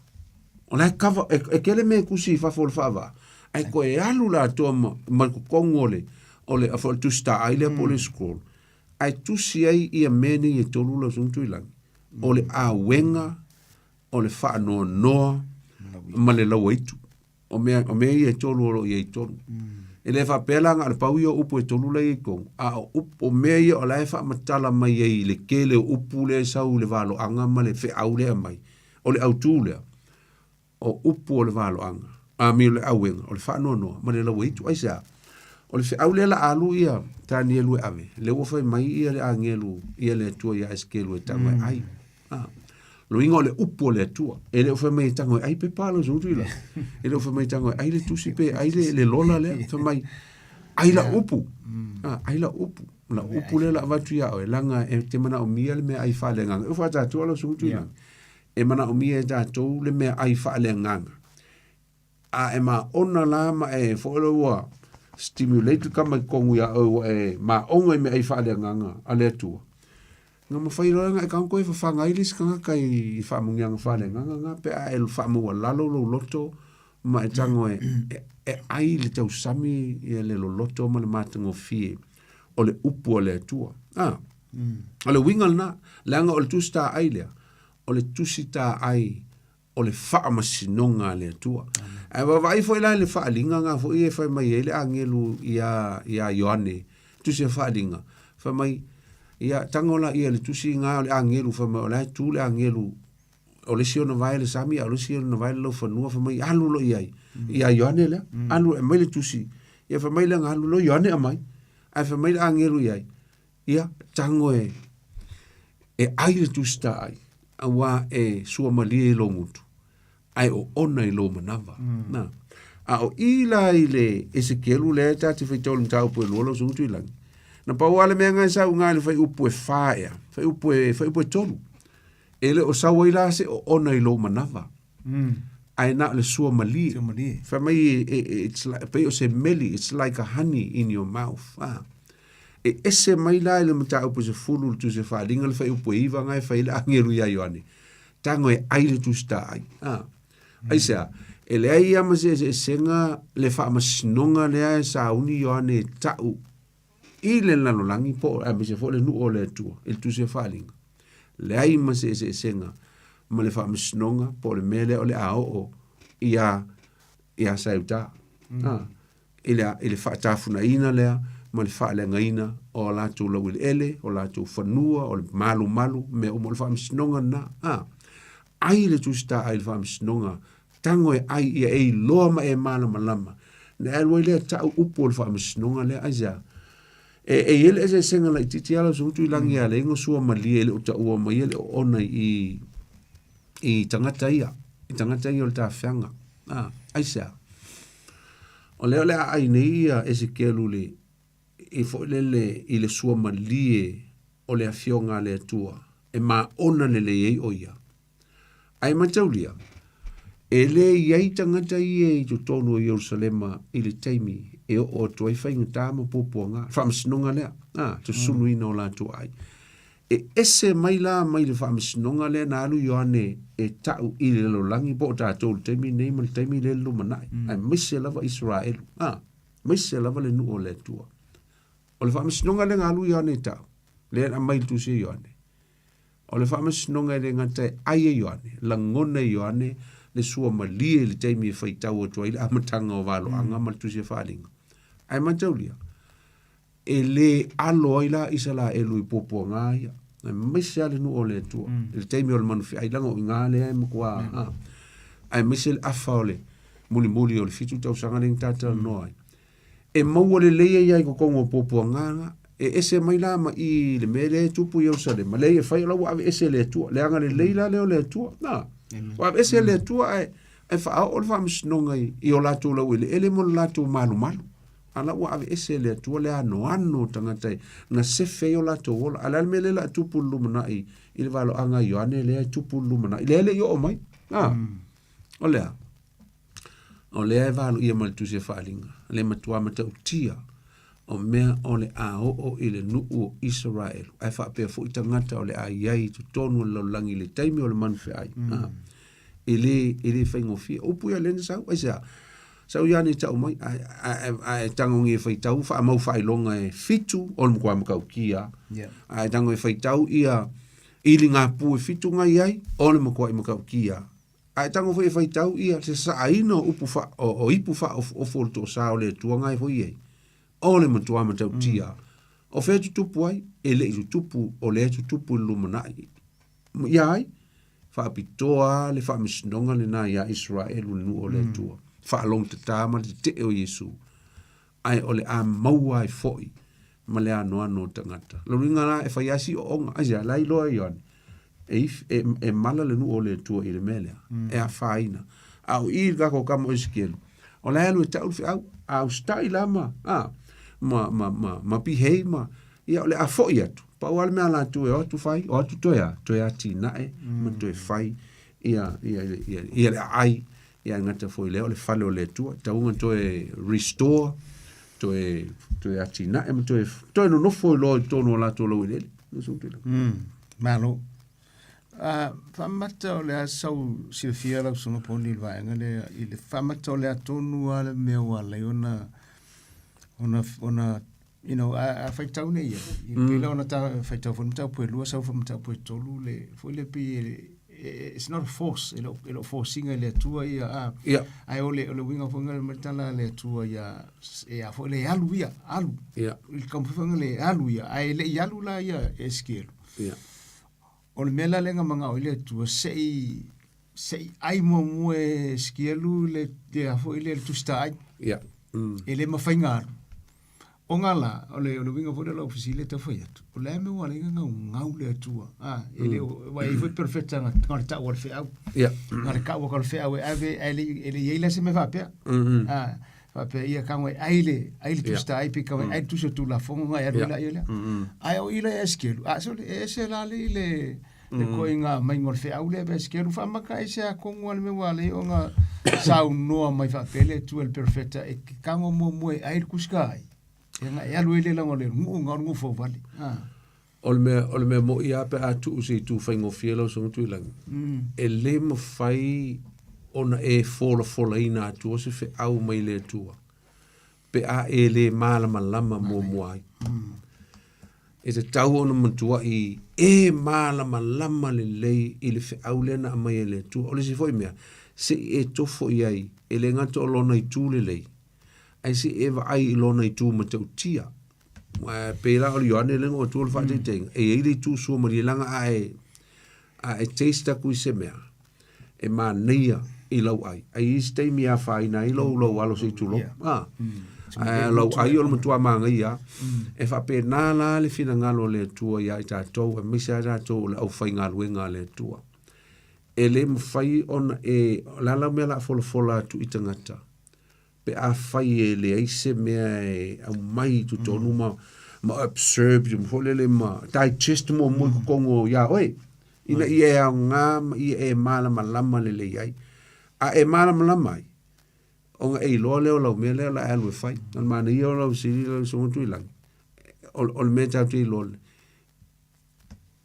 O la e kava, e, e tele mea e tusi i fafo o le faavaa, ae toe alu le atoa ma, ma totonu o le, o le, o le tusi taai lea po o le scroll, ae tusi ai ia mea nei e tolu lau Susuga Tuilagi, o le auega, o le faanoanoa ma le lauaitu. O mea, o mea ia e tolu o lo o i ai i totonu. E le faapea la na o le pau ia o upu e tolu la e i ai i totonu, a o upu, o mea ia o la e faamatala mai ai i le tele o upu lea e sau i le valoaga ma le feau lea e aumai, o le autu lea, o upu o le valoaga, a mi o le auega, o le faanoanoa ma le lauaitu. Aisea? O le feau lea la a alu ia Tanielu e ave, lea ua fai mai ia le agelu ia le Atua ia Esekielu e tago e ai. A. Lo uiga o le upu o le Atua. E le o fai mai e tago e ai pepa lau Susuga Tuilagi. E le o fai mai e tago e ai le tusi pe ai le, le lola lea. Fai mai, ai la upu. A, ai la upu. La upu lea la avatu ia oe, leaga e te manaomia le mea ai faaleagaga. E faatatua lau Susuga Tuilagi. E manaomia e tatou le mea ai faaleagaga. A e maona la ma e foi le ua stimulate le tama i totonu ia oe ua e maona i meaai faaleagaga a le Atua, na mafai loa ona e tago toe fafaga ai le isi tagata i faamanuiaga faaleagaga na pe a e faamaualalo lou loto ma e tago e, e, e ai le tausami ia le loloto ma le matagofie o le upu a le Atua. Ah, o le uiga lena, leaga o le tusi taai lea, o le tusi taai o le faamasinoga a le Atua. Ae vaavaai foi la i le faaaliga na foi e fai mai ai le agelu ia, ia Ioane, tusi a faaaliga, fai mai, ia tago la ia le tusi na o le agelu, fai mai o la e tu le agelu, o le isi ona vae le sami, a o le isi ona vae le laufanua, fai mai alu loa i ai, ia Ioane lea, alu e aumai le tusi, ia fai mai lea na alu loa Ioane aumai, ae fai mai le agelu i ai, Ia, tago e, e ai le tusi taai, auā e suamalie i lou gutu. Ae oona i lou manava. Na. A o i la i le Esekielu lea e ta te faitau i le mataupu e lua lau susuga Tuilagi. Na pau lava le mea na e sau i ina i le fuaiupu e fa ea, fuaiupu e, fuaiupu e tolu. E le o sau ai la se oona i lou manava. Ae na o le sua malie. Sua malie. Fai mai e, e, it's like, pei o se meli, it's like a honey in your mouth. Ah. E ese mai la i le mataupu e 10 le tusi faaaliga le fuaiupu e 9 na e fai ai le agelu iā Ioane. Tago e ai le tusi taai. Ah. Aisea, e leai lava ma se eseesega le faamasinoga lea e sauni Ioane e tau i le lalolagi po o aemaise foi le nuu o le Atua i le tusi o faaaliga. Leai ma se eseesega ma le faamasinoga po o le mea lea o le a oo ia ia Saeuta. Ah, i le, i le faatafunaina lea ma le faaleagaina o a latou laueleele, o latou fanua, o le malumalu, mea uma o le faamasinoga lena. Ah, ai le Tusi Taai i le faamasinoga, tago e ai ia e iloa ma e malamalama. Na e alu ai lea tau upu o le faamasinoga lea, aisea? E, e i ai le eseesega laitiiti lava lau Susuga Tuilagi mm. a leai sua malie e le o taua mai le oona i i tagata ia, i tagata ia o le tafeaga. Ah, aisea? O lea o le a ai nei ia Esekielu le i foi lele i le sua malie o le afioga a le Atua e maona lelei ai o ia. Ae mataulia, e le i ai tagata ia i totonu o Ierusalema i le taimi e oo atu ai faigata ma puapuaga, le faamasinoga lea, a, susuluina o latou ai. E ese mai la mai le faamasinoga lea na alu Ioane e tau i le lalolagi po o tatou i le taimi lenei ma le taimi lea i le lumanai, mm. aemaise lava Isaraelu, a, aemaise lava le nuu o le Atua. O le faamasinoga lea na alu Ioane e tau, lea na aumai i le tusi a Ioane. O le faamasinoga e le gata e ai e Ioane, lagona e Ioane le sua malie i le taimi e faitau atu ai le amataga o valoaga mm. ma le tusi a faaaliga. Ae mataulia, e le alo ai la Isalaelu i puapuaga ia, aemaise lava le nuu o le Atua, mm. i le taimi o le manufeai, leaga o i ina lea e matua, mm. a, aemaise le afa o le mulimuli o le 7 tausaga lea na talatalanoa ai. E maua lelei ai lava i totonu o puapuaga na, e ese mai la ma i i le mea lea e tupu i Ierusalema, leai e fai o la ua aveese e le Atua, le agalelei la lea o le Atua, na, ua aveese e le Atua ae, ae faaoo le faamasinoga i, i o latou laueleele ma lo latou malumalu. A la ua aveese e le Atua le anoano o tagata e na sefe ai o latou ola. A o le a le mea lea o le a tupu i le lumanai i le valoaga a Ioane lea e tupu i le lumanai, lea e le i oo mai. A, mm. o le a? O lea e valoia ma le tusi a faaaliga, le matua matautia o mea o le a oo i le nuu o Isaraelu, ae faapea foi tagata o le a i ai i totonu o le lalolagi i le taimi o le manufeai. Mm. A, e le, e le faigofie. Upu ia lea na sau, aisea? Sau ia nei tau mai, ae tagogia e faitau faamau faailoga e fitu o le matua matautia. Yeah. Ae tago e faitau ia iligapu e fitu na i ai, o le matuai matautia. Ae tago foi e faitau ia se saaina o upu fa, o, o ipu faaofoofo o le toasa o le Atua na e foi i ai, o le matua matautia. Mm. O fea tutupu ai? E le i tutupu, o lea e tutupu i le lumanai. Ia ai? Faapitoa le faamasinoga lena iā Isaraelu le nuu o le Atua, faalogotata ma le tetee o Iesu, ae o le a maua ai foi ma le anoano o tagata. O lona uiga la e fai lava si ooga, aisea, la e iloa e Ioane, e, e, e mala le nuu o le Atua i le mea lea, e afaina. A o i i le tatou tama o Esekielu, o la e alu e tau le feau, a usitai la ma, a, ma, ma, ma, ma pihei ma, ia o le a foi atu, pau lava le mea a latou e o atu fai, o atu toe a, toe atinae mm. ma toe fai ia, ia, ia, ia le aai, ia gata foi lea o le fale o le Atua, tauga toe restore, toe, toe atinae ma toe, toe nonofo i loa i totonu o latou laueleele. Mm, malo. Uh, faamata o le a sau silafia lau susuga Poni i le vaega lea, i le faamata o le a tonu lava le mea ua ala ai ona ona ona you know, a, a faitau nei ia, i mm. pei la ona ta faitau foi mataupu e lua, sau foi mataupu e tolu, le, foi le pei e, it's not a force, e le o force ina i le Atua ia, a, yeah. ae o le, o le uiga foi le tala a le Atua ia, e a foi le alu ia, alu, yeah. i le taumafaiga le alu ia, ae le i alu la ia Esekielu. Yeah. O le mea la lea na manao ai le Atua, se i, se i ai muamua e Esekielu le, le a foi le, le Tusi Taai. Yeah. Mm. E le mafai ona alu. O ngā la, o le, o le uiga foi lea o lau fesili e tau fai atu, o le a mea ua ala ai ona gaugau le Atua, a, e le o, aua e i ai foi perofeta na, na o le tau a le feau, na o le tau atu a le feau e ave, ae le, e le i ai la se mea faapea, a, faapea ia tago e ai le, ai le tusi ta ai pe tago e ai le tusi o Tulafono ona e alu ai laia lea. Ae o i la ia Esekielu, a, sole, e ese la alii le, le koiga maiga o le feau lea e Esekielu faamata ai se atonu a le mea ua ala ai ona saunoa mai faapea le Atua i le perofeta e te tago muamua e ai le tusi ta ai, e e alu ai le laga o le nuu na o le nuu fauvale. Ah. O le mea, o le mea mo'i lava pe a tuu se itu faigofie lau Susuga Tuilagi, e le mafai ona e folafolaina atua se feau mai le Atua pe a e le malamalama muamua ai. E tatau ona matuai e malamalama lelei i le feau lea na aumai e le Atua. O le isi foi mea, se i e tofo i ai, e le gata o lona itu lelei, ae se i e vaai i lona itu matautia. Aua e pei la o le Ioane lea na ou atua le faataitaiga, e i ai le itu suamalie leaga a e, a e taste atu i se mea, e manaia i lau ai. Ae i ai se taimi e afaina ai lou, lou alo se i tulou. Ah. Ae lau ai o le matua manaia lava. E faapena la le finagalo o le Atua iā i tatou, aemaise lava tatou o le aufaigaluega a le Atua. E le mafai ona e, o le a lau mea o le a folafola atu i tagata, pe afai e leai se mea e aumai i totonu ma ma absorb foi lele ma digest muamua i totonu iā oe ina ia e aoga ma ia e malamalama lelei ai. A e malamalama ai, ona e iloa lea o lau mea lea o le a e alu e fai. O le manaia o lau fesili lau Susuga Tuilagi, o le mea tatou te iloa lelei,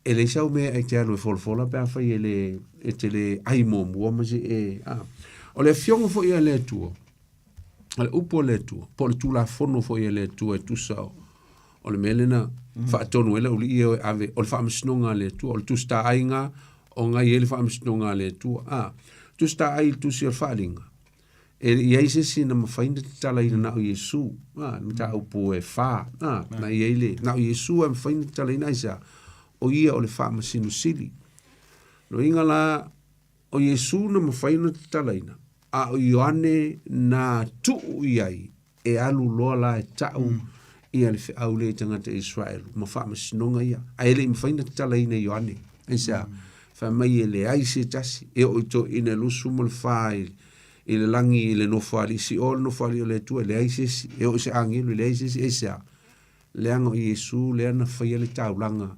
e leai sau mea e te alu e folafola pe afai e le, e te le ai muamua ma se e, a. O le afioga foi a le Atua, o le upu a le Atua, po o le Tulafono foi a le Atua e tusa o, o le mea lena faatonu ai le aualii ia e o e ave, o le faamasinoga a le Atua, o le Tusi Taaiga o na i ai le faamasinoga a le Atua. A, Tusi Taai i le Tusi o le Faaaliga, E le i ai se isi na mafai ona tatalaina na o Iesu, a, le mataupu e fa, a, na i ai le, na o Iesu e mafai ona tatalaina aisea? O ia o le Faamasino Sili. Loiga la, o Iesu na mafai ona tatalaina, a o Ioane na tuu i ai e alu loa la e tau ia le feau lea i tagata Israelu ma faamasinoga ia. Ae e le i mafai ona tatalaina e Ioane. Aisea? Fai mai e leai se tasi e oo i toeaiina e 24 i, i le lagi i le nofoalii Si'o le nofoalii o le Atua, e leai se isi, e oo i se agelu, e leai se isi. Aisea? Leaga o Iesu lea na faia le taulaga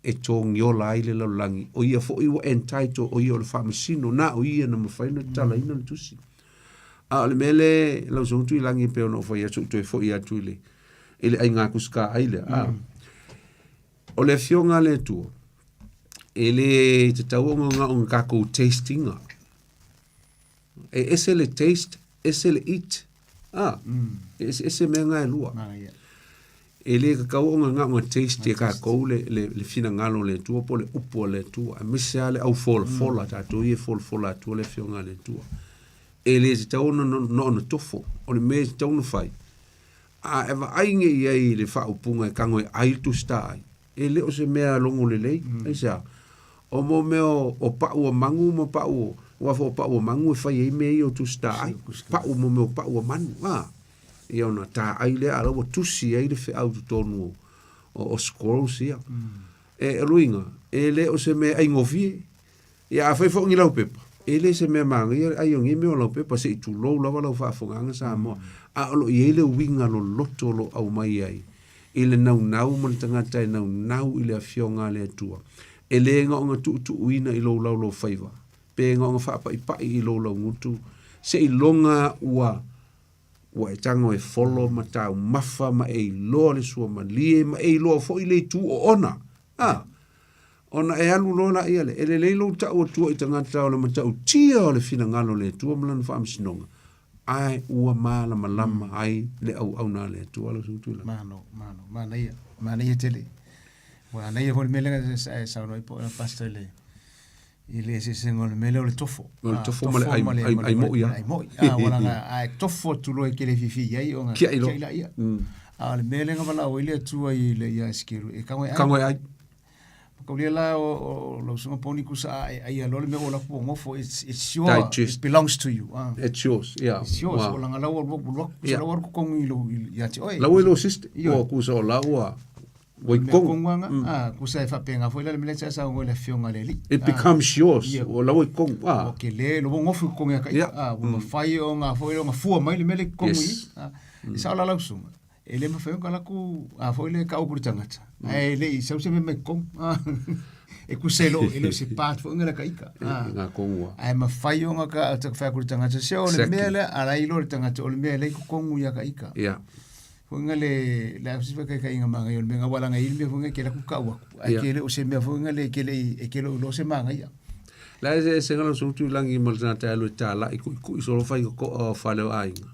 e togiola ai le lalolagi, o ia foi ua entitled, o ia o le faamasino, na o ia na mafai ona tatalaina le tusi. A o le mea lea, lau Susuga Tuilagi e pei ona ou fai atu, ou toe foi atu i le, i le aiga tusita ai lea. A, o le Afioga a le Atua, e le tatau ona na o ni tatou taste ina. E ese le taste, ese le eat. Ah, e eseese mea na e lua. E le tatau ona na ona taste e tatou le, le, le finagalo o le Atua po o le upu a le Atua, aemaise lava le aufolafola, tatou ia e folafola atua le Afioga a le Atua. E le tatau ona na ona tofo, o le mea e tatau ona fai, a e vaai nei i ai i le faaupuga e tago e ai le Tusi Taai, e le o se mea logo lelei. Aisea? O mo mea o, o pau o manu ma pau o, aua foi o pau o manu e fai ai mea ia o tusi taai. Pau mo mea o pau o manu, a. Ia ona taai lea, a la ua tusi ai le feau i totonu o, o, o scrolls ia. E, o luiga, e le o se mea aigofie. Ia afai foi o ni laupepa, e le se mea manaia le ai o nei mea o laupepa, se i tulou lava lau faafofogaaga Samoa. A o lo o i ai le uiga loloto o lo o aumai ai i le naunau ma le tagata e naunau i le Afioga a le Atua. E le na ona tuutuuina i lou laulaufaiva, pe na ona faapaipai i lou laugutu, seiloga ua ua e tago e folo ma taumafa ma e iloa le suamalie ma e iloa foi le itu oona. A, ona e alu loa laia lea, e lelei lou tau atua i tagata o le matautia o le finagalo o le Atua ma lana faamasinoga, ae ua malamalama ai le auauna a le Atua lau Susuga Tuilagi. Malo, malo, manaia, manaia tele. Ua manaia foi le mea lea na e saunoa ai po o le pastor i le i le eseesega o le mea lea o le tofo. O le tofo ma le ai, ai, ai moi a. Ai moi. Ah, wala nga ai tofo atu loa e te le fifi ai o nga Kiai loa. kiai laia. A o le mea lea na valaau ai le Atua i le ia Esekielu e tago e ai. Tago e ai. Kaulia la o, o lau suga poni kusa a e ai alo le mea o laku o ngofo it's it's your Digest. it belongs to you ah It's yours, yeah. it's yours Wow. o langa lau ua ua Yeah. lau ua kongi i lo ia te oe Lau e lo sister, Ioe. o kusa o lau ua ua i mea kongu. konguanga ah kusa e faapega foi la le mea lea sa ngo le afioga le alii It becomes yours. Yeah. O lau e kongu. Ah. o ke le lo ngofu i kongi ka Yeah. ah ua mafai o nga foi o nga fua mai le mea le kongi Yes. ah e sao la lau suga e le mafai ona laku a foi le kau kuri tangata ae le i sau se mea mai kongu ah e kusa e lo e le o se part foi nga la ka ika ah Ngā kongua. ae mafai ona ka ta whai kuri tangata se o le Exactly. mea le ala i lo le tangata o le mea le i kongu ia ka ika Yeah. foi nga le le au sifa kai kai nga manga yo le mea wala nga ile foi nga ke la ku kau aku ai Yeah. ke le o se mea foi nga le ke le e ke lo lo se manga ia La e se se ngalo sutu langi mo le tata alu ta la i ku ku solo fai ko o fale o ainga.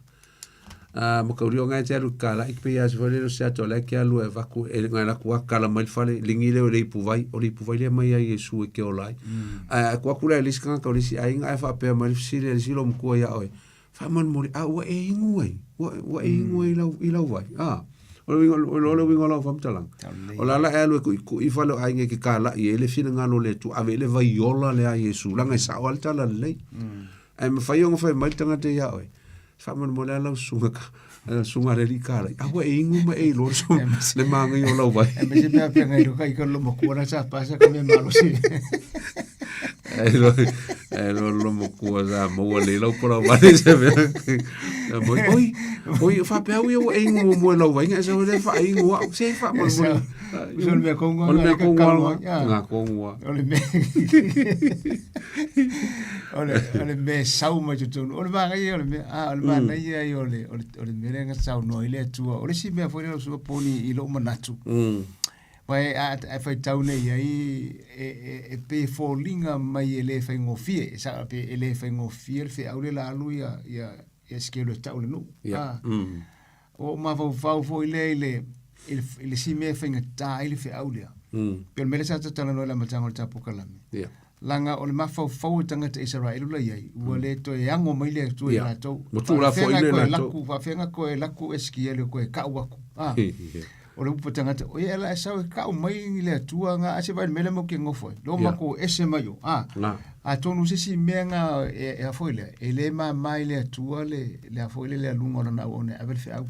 Ah mo ka uri ngai te alu kala i pe ia se fale lo se ato la ke alu e vaku e ngai la ku kala mai fale lingi le o le ipu vai o le ipu vai le mai ai Yesu e ke o lai. Ah ku aku la le sikanga ka o le si ainga e fa pe mai si le si lo mkua ia oi. Fa man mo a ua e ingu ai. Ua ua e ingu ai lau i lau vai. Ah o le wingo o le wingo lau famtalang. O la la e alu e kui kui fale o ainga ke kala i e le fina ngalo le tu ave le vai ola le a Yesu langa e sao al tala lei. Ai ma fai onga fai mai tangata ia oi. Fa mo mo le lau sunga ka sunga le li kala. A ua e ingu ma e lo so le manga i o lau vai. e me se mea pia ngai lo kai ka lo mo kuana sa pasa ka me malo si E lo e lo lo mo kua sa mo ua le lau pora vai se me. Mo oi oi fa pe au ia ua e ingu mo mo lau vai ngai sa le fa ingu au se fa mo mo. o le mea kongu O le mea ka kongua kau, ia. ngā kongua. o le mea o le o le mea sau mai totonu o le manga ia o le mea ah o le manaia ia o le o le o le mea lea na saunoa i le Atua o le isi mea foi lea o suka poni i lou manatu Vai a a faitau nei ai e e e pe foliga mai e le faigofie e sa pe e le faigofie le feau le la alu ia ia ia sikelu e tau le nuu Ia. ah o ou mafaufau foi lea i le i le i le si mea e faigatā ai le feau lea pe o le mea lea sa tatalanoa i le amataga o le tapukalame Ia. laga o le mafaufau o tagata Isaraelu la iai ua le toe ago mai le Atua ia Ia. latou Ma tuu la foi faafeaga le koe latou. laku faafeaga koe laku e sikia le koe kau aku ah o le upu tagata o ia la e sau e kau mai i le Atua nga a se vai le mea lea mau ke ngofo ai lo Ia. mako ese mai o ah Ngā. atonu se isi mea nga e e a foi lea e le māmā i le Atua le le a foi le le aluga o lana auauna e ave le feau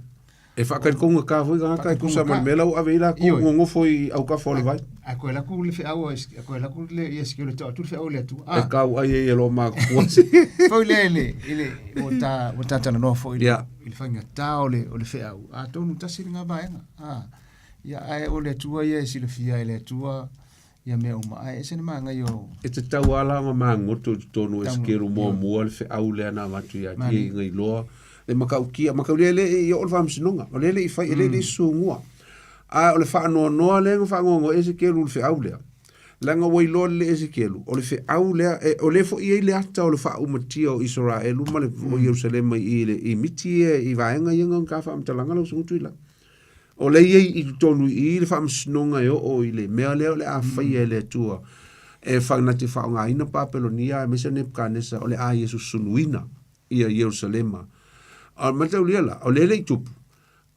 E whakarikonga ka foi ka ka kusa Whakarikonga ma ka. mela o ave ila ko Ioe. ngongofo i au ka fo le vai. a koe laku le feau a koe laku le ia sikio le tau atu le feau i le Atua E ah kau ai e lo ma ku se. foi lea i le i le ua ta ua tatalanoa foi i le Ia. i le faigatā o le o le feau atonu tasi lena vaega ah ia ae o le Atua ia e silafia e le Atua ia mea uma ae ese le magaia o E te tau ala nga mangoto i totonu e Tau- skeru mua mua le feau lea na avatu ia Mani. ti ngai loa. Le makaukia, makaulia le i o le whamsinonga. O le le i whai, e le le sungua. A o le whaanoanoa le nga whaangoangoa e sekelu le feau lea. Langa wai loa le e sekelu. O le feau lea, e, o le fo i le ata o le whaaumatia o Israelu ma le o Yerusalema i le i miti e i vaenga ia nga ka whaamtalanga lau sungutu ila. O le iei i totonu i le faamasinoga e oo i le mea lea o le a faia e le Atua e whanate whaongaina Papelonia aemaise o Nebukanesa o le a ia susunuina ia Ierusalema. A o le mataulia la, o le le i tupu.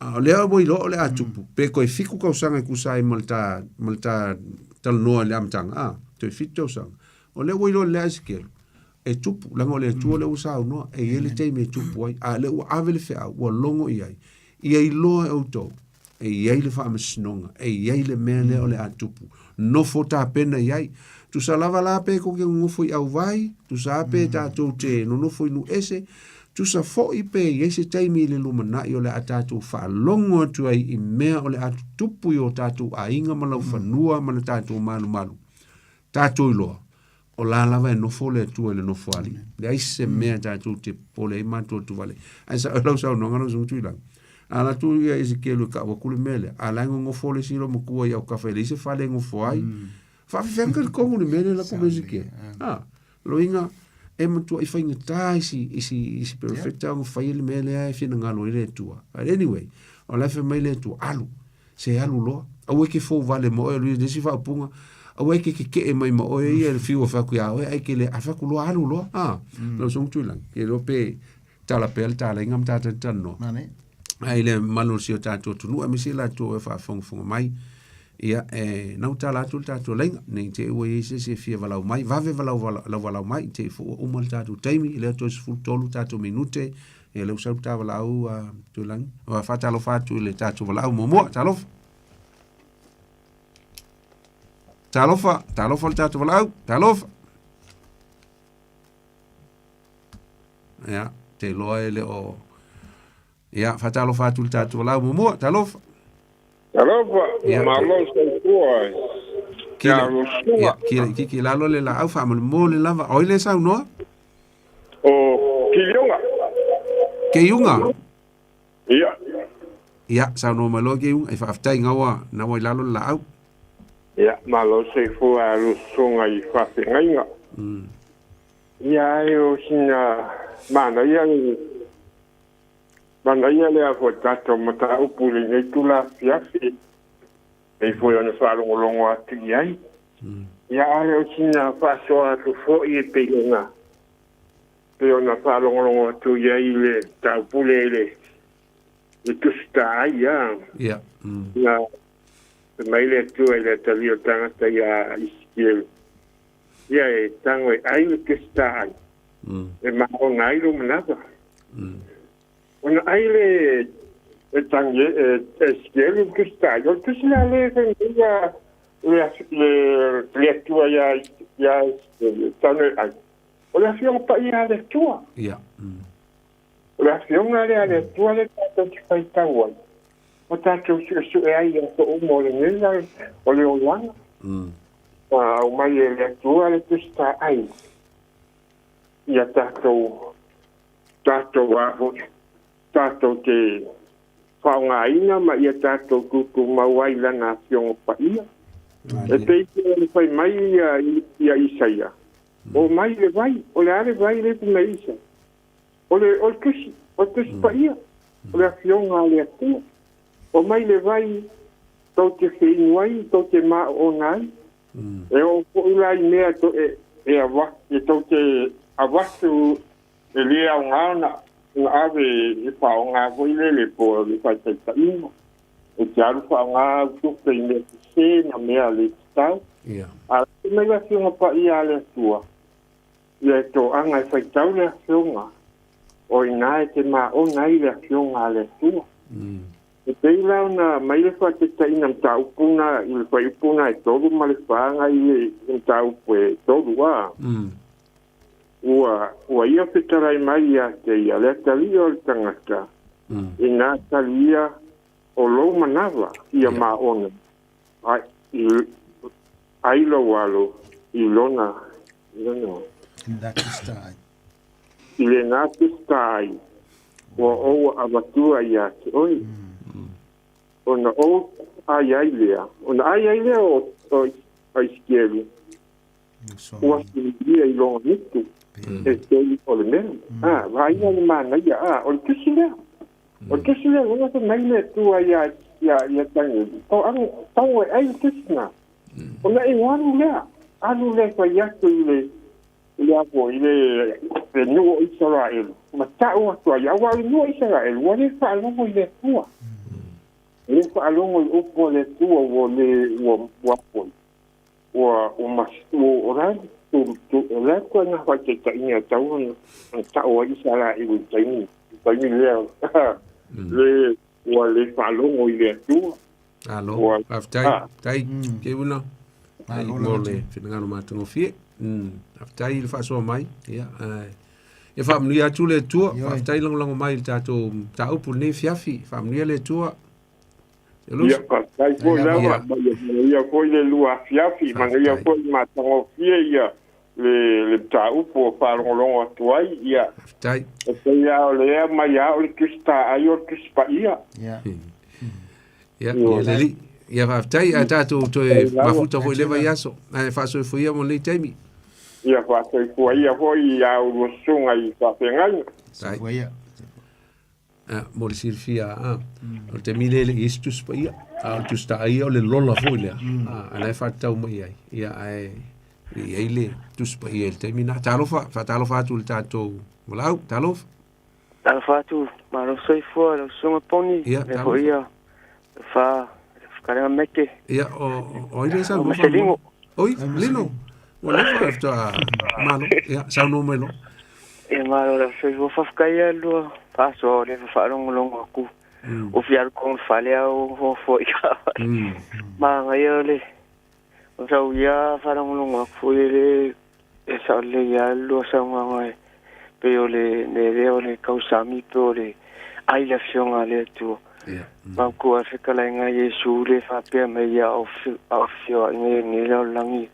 A o lea ua iloa o le a tupu. Pe koe 7 tausaga e kusa ai ma le ta, ma le ta talanoa i le amataga. A, toe 7 tausaga. O lea ua iloa le a Esekielu. E tupu, langa o le Atua lea ua saunoa, e i ai le taimi e tupu ai. A lea ua ave le feau, ua logo i ai. Ia iloa e outou, e i ai le faamasinoga, e i ai le mea lea o le a tupu. Nofo tapena i ai. Tusa lava la pe ko ke ngofo i au vai, tusa pe tātou te nonofo i nu ese, tusa foi pe i ai se taimi i le lumanai o le a tātou whaalongo atu ai i mea o le a tutupu i o tātou ainga ma lau whanua ma le tātou malu malu. Tātou iloa, o la lava e nofo le Atua i le nofo ali. Le ai se mea tātou te pole ai mātou atu vale. Ai sa lau sau noanga lau sungu tuilang. A la tu ia i se kelu ka wakule mele. A la ngofo le silo makua i au kafe le se fale ngofo ai. Whaawhiwhenga ka kongu le mele la kume se ke. Ah, loinga e matua i whainga tā isi, isi, isi perfecta yeah. Whai le mele ai whina ngalo i le Atua. But anyway, o la whai mai le Atua, alu, se alu loa. Au e ke fō vale mo oe, lui nisi whaupunga, au e ke ke ke e mai mo oe ia le whiua whaku ia oe, ai ke le a whaku loa alu loa. Ah, lau songu tuilang. Ke lo pe tala pe al tala inga mtata tano. Mane. Ai le malu si o tātou tunu, a misi la tu e whaafongafonga mai. Ia, e nautala atu le tatou laiga, ne i te i ua i ai se isi e fia valaau mai, vave valaau, lau valaau mai, i te i foi ua uma le tatou taimi, lea toe 13 tatou minute, ia lea ua sau le ta valaau a Tuilagi. Ua faatalofa atu i le tatou valaau muamua, talofa. Talofa, talofa le tatou valaau, talofa. Ia, te iloa e le o Ia, faatalofa atu i le tatou valaau muamua. Talofa. Talofa, ia, malo soifua. Kila, ia, kila kiki lalo le laau faamolemole lava. Oi le saunoa? O Kiliunga. Keiunga? Ia. Ia, saunoa mai loa Keiunga. E faafetai gaua naua i lalo le laau. Ia, malo soifua a lusuga i faafegaiga. Ia, ai o sina manaia le Manaia lea foi tatou mataupu i lenei itula afiafi, pei foi ona faalogologo atu i ai. Ia ae o sina faasoa atu foi e pei ona pei ona faalogologo atu i ai i le mataupu lea i le le Tusi Taai a. Ia. Na fai mai le Atua i le atalia o le tagata ia Isikielu, ia e tago e ai le Tusi Taai. E maona ai lou manava. Ona ai le e tangi e Esekielu le Tusi Taai, o le tusi la lea e fai mai ia le le Atua ia ia Esekielu e tago e ai. O le Afioga Paia a le Atua. Ia. O le Afioga lea a le Atua lea tatou te faitau ai. O tatou suesue ai i aso uma o lenei o le olaga. A aumai e le Atua le Tusi Taai. Ia tatou, tatou a foi, tatou te faaaogaina ma ia tatou tutumau ai i Lana Afioga Paia. E pei ona fai mai ia, ia Isaia, O mai le vai, o le a le vai lea fai mai Isaia? O le, o le tusi, o le tusi paia, o le Afioga a le Atua. O mai le vai, tou te feinu ai, tou te maoona ai. E oo foi la i mea to, e, e, ava, e tou te avatu e lē aoga ona, ona ave e faaaoga foi lele po o le faitaitaiga. E te alu faaaoga au tupe i mea sese ma mea le tatau. Ia. A fai mai le Afioga Paia a le Atua, ia e toaga e faitau le Afioga, o i ina e te maona ai le Afioga a le Atua. E pei la ona aumai le faataitaiga mataupu na i le fuaiupu na e 3 ma le 4 na i le mataupu e 3 a. Ua, ua ia fetalai mai ia te ia le atalii o le tagata, ina tali ia o lou manava ia maona ai, i, ai lou alo i lona, lona. I lena tusita ai, ua ou avatua ia te oe. Ona ou ai ai lea, ona ai ai lea o, o, o Isikielu, ua sililia i lona gutu, e pei o le mea. A, vaaiga le manaia, a, o le tusi lea. O le tusi lea, lea fai mai le Atua ia, ia, ia Danieli, tau, alu, tau e ai le tusi na. Ona e alu lea, alu lea fai atu i le, i le a foi, le, le nuu o Isaraelu, ma ta'u atu ai, aua o le nuu o Isaraelu ua le faalogo i le Atua. E le faalogo i upu a le Atua ua le, ua, ua foi, ua, ua mas, ua, o la tu, tu, o la ituaiga faataitaiga e tatau ona, ona ta'u ai Isaraelu i le taimi, le taimi lea, le, ua le faalogo i le Atua. Alo, Ua, faafetai, a. faafetai, Kevina. Ai, Malo mo lava le finagalo matagofie. Faafetai i le faasoa mai. Ia, ae ia faamanuia atu le Atua. Ioe. Faafetai lagolago mai i le tatou mataupu i lenei afiafi. Faamanuia le Atua. Ia, Lusu. faafetai foi Ai lava. lava, ma ia manuia foi le lua afiafi, manuia Faafetai. foi matagofie ia le, le mataupu o faalogologo atu ai. Ia, Faafetai. e pei lava o lea mai lava o le Tusi Taai o le Tusi Paia. Ia. Ia, Ioe. ia le alii. Ia faafetai, ae tatou toe Faafetai lava. mafuta foi i le vaiaso. Ae faasoifua mo lenei taimi. Ia faasoifua ia foi i a oulua susuga i faafeagaiga. Tai. Soifua ia. Ah, mo le silafia, ah, o le taimi lea e le i ai se Tusi Paia, a o le Tusi Taai ia o le lola foi lea, ah, a la e faatatau mai ai. Ia, ae le i ai le Tusi Paia i le taimi lena. Talofa, faatalofa atu i le tatou valaau. Talofa. Talofa atu, malo soifua lau susuga Poni, Ia, le talofa. foi ia fa Kalenga meke. Ia, o ai le saunoa. Maselingo. Oi, Lino. Ua leva e faatoa malo. Ia, saunoa mai loa. Ia malo la soifua faafetai ia lua faasoa o le faalogologo atu. O fia alu tonu fale au foafoa i ka. Magaia o le o sau ia faalogologo atu foi e le e saolelei lava le lua saunoaga e pei o le mea lea o le tausami pe o le ai le afioga a le Atua. Mautu a fetalaiga Iesu le faapea mai ia a o feoaiga i lenei lalolagi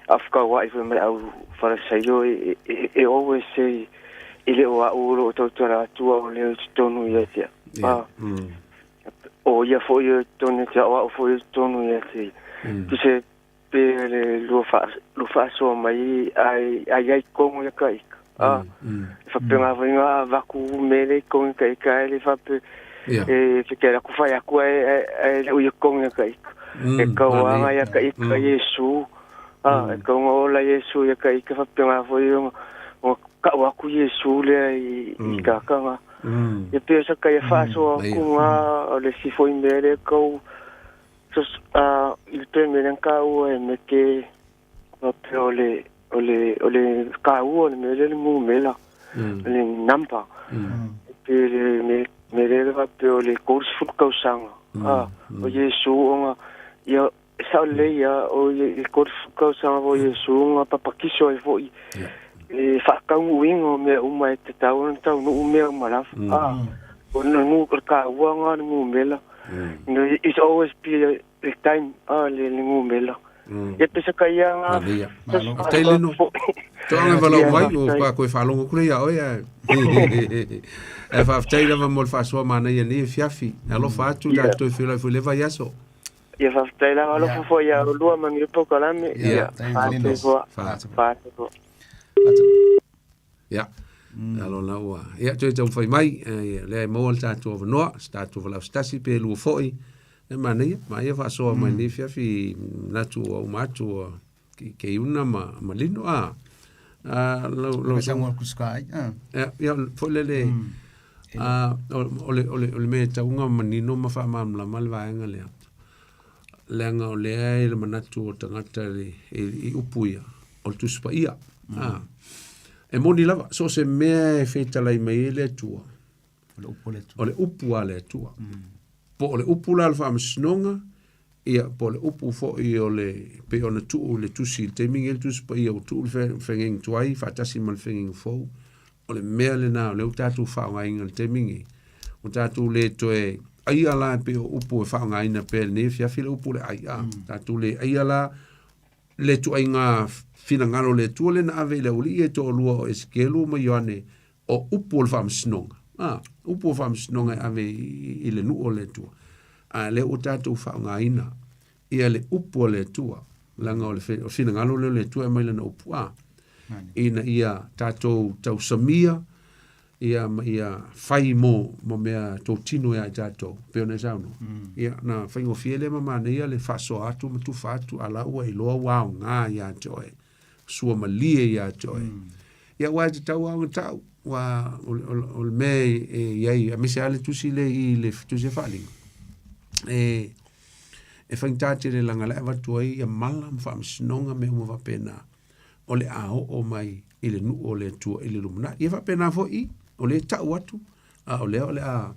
a o fetauai foi ma le au Farisaio e always say e le o au o lo o tautala atu a o lea i totonu ia te au. O ia foi o i totonu ia te au, o au foi o i totonu ia te ia. Tusa pe le lua faasoa mai ai ai totonu ia ka ika. E faapena foi na avatu mea le i totonu ia ka ika ae le faapea e fekele atu fai atu ae le o ia totonu ia ka ika. E tauaga ia ka ika Iesu. E tau ona ola Iesu ia ka ika faapena foi ona tau atu Iesu lea i kakaga. Ia pei o sa ka ia faasoa atu na o le isi foi mea lea tau i le taimi lea na taua e me ke faapea o le o le o le taua o le mea lea le numera le number pe le me me lea faapea o le 30 tausaga o Iesu ona ia e sao lelei ia o le 30 tausaga o Iesu na papatiso ai foi le faataunuuina o mea uma e tatau ona taunuu mea uma lava o le nu o le taua na le numera. You know, it's always be a time le numera. Ia pesa ka ia nga. Manaia. Faafetai Lino. Toaga e valaau mai o pa koe faalogo atu lea ia oe ae. Ae faafetai lava mo le faasoa manaia nei afiafi. Alofa atu tatou toe feiloai foi i le vaiaso. Ia faafetai lava alofa foi ia oulua manuia polokalame. Ia. Faafetai. Faafetai. Ia. Alo la ua. Ia toe taumafai mai, lea e maua le tatou avanoa, se tatou valaau se tasi pe lua foi. E manaia, manaia faasoa mai nei afiafi manatu ua uma atu ua ke iuna ma lino a. A lau lau Ia, ia foi lele a o le o le o le mea e tauga manino ma faamalamalama le vaega lea. Leaga o lea e le manatu o tagata i upu ia, o le Tusi Paia. E moni lava, so o se mea e fetalai mai ai le Atua, o le upu a le Atua. Po o le upu la o le faamasinoga, ia po o le upu foi o le pei ona tuu i le tusi i le taimi lenei le Tusi Paia ua tuu le fegege tuai faatasi ma le fegege fou. O le mea lena o lea ua tatou faaaogaina i le taimi lenei. Ua tatou le toe aia la e pei o upu e faaaogaina pea i lenei afiafi le upu le ai a. Tatou le aia la le ituaiga finagalo o le Atua lea na ave i le aualii e toalua o Esekelu ma Ioane o upu o le faamasinoga. A, upu o faamasinoga e ave i le nuu o le Atua. A lea ua tatou faaaogaina ia le upu a le Atua, leaga o le finagalo lea o le Atua e aumai lana upu a, ina ia tatou tausamia ia ma ia fai mo ma mea totino ia i tatou, pei ona e saunoa. Ia, na faigofie lea ma manaia le faasoa atu ma tufa atu, a la ua iloa ua aoga ia te oe, sua malie ia te oe. Ia, aua e tatau lava ona tau, aua o le mea e i ai, aemaise lava le tusi lea i le tusi a Faaaliga, e faigata tele leaga la e avatu ai ia mala ma faamasinoga mea uma faapena, o le a oo mai i le nuu o le Atua i le lumanai. Ia faapena foi, o lea e tau atu, a o lea o le a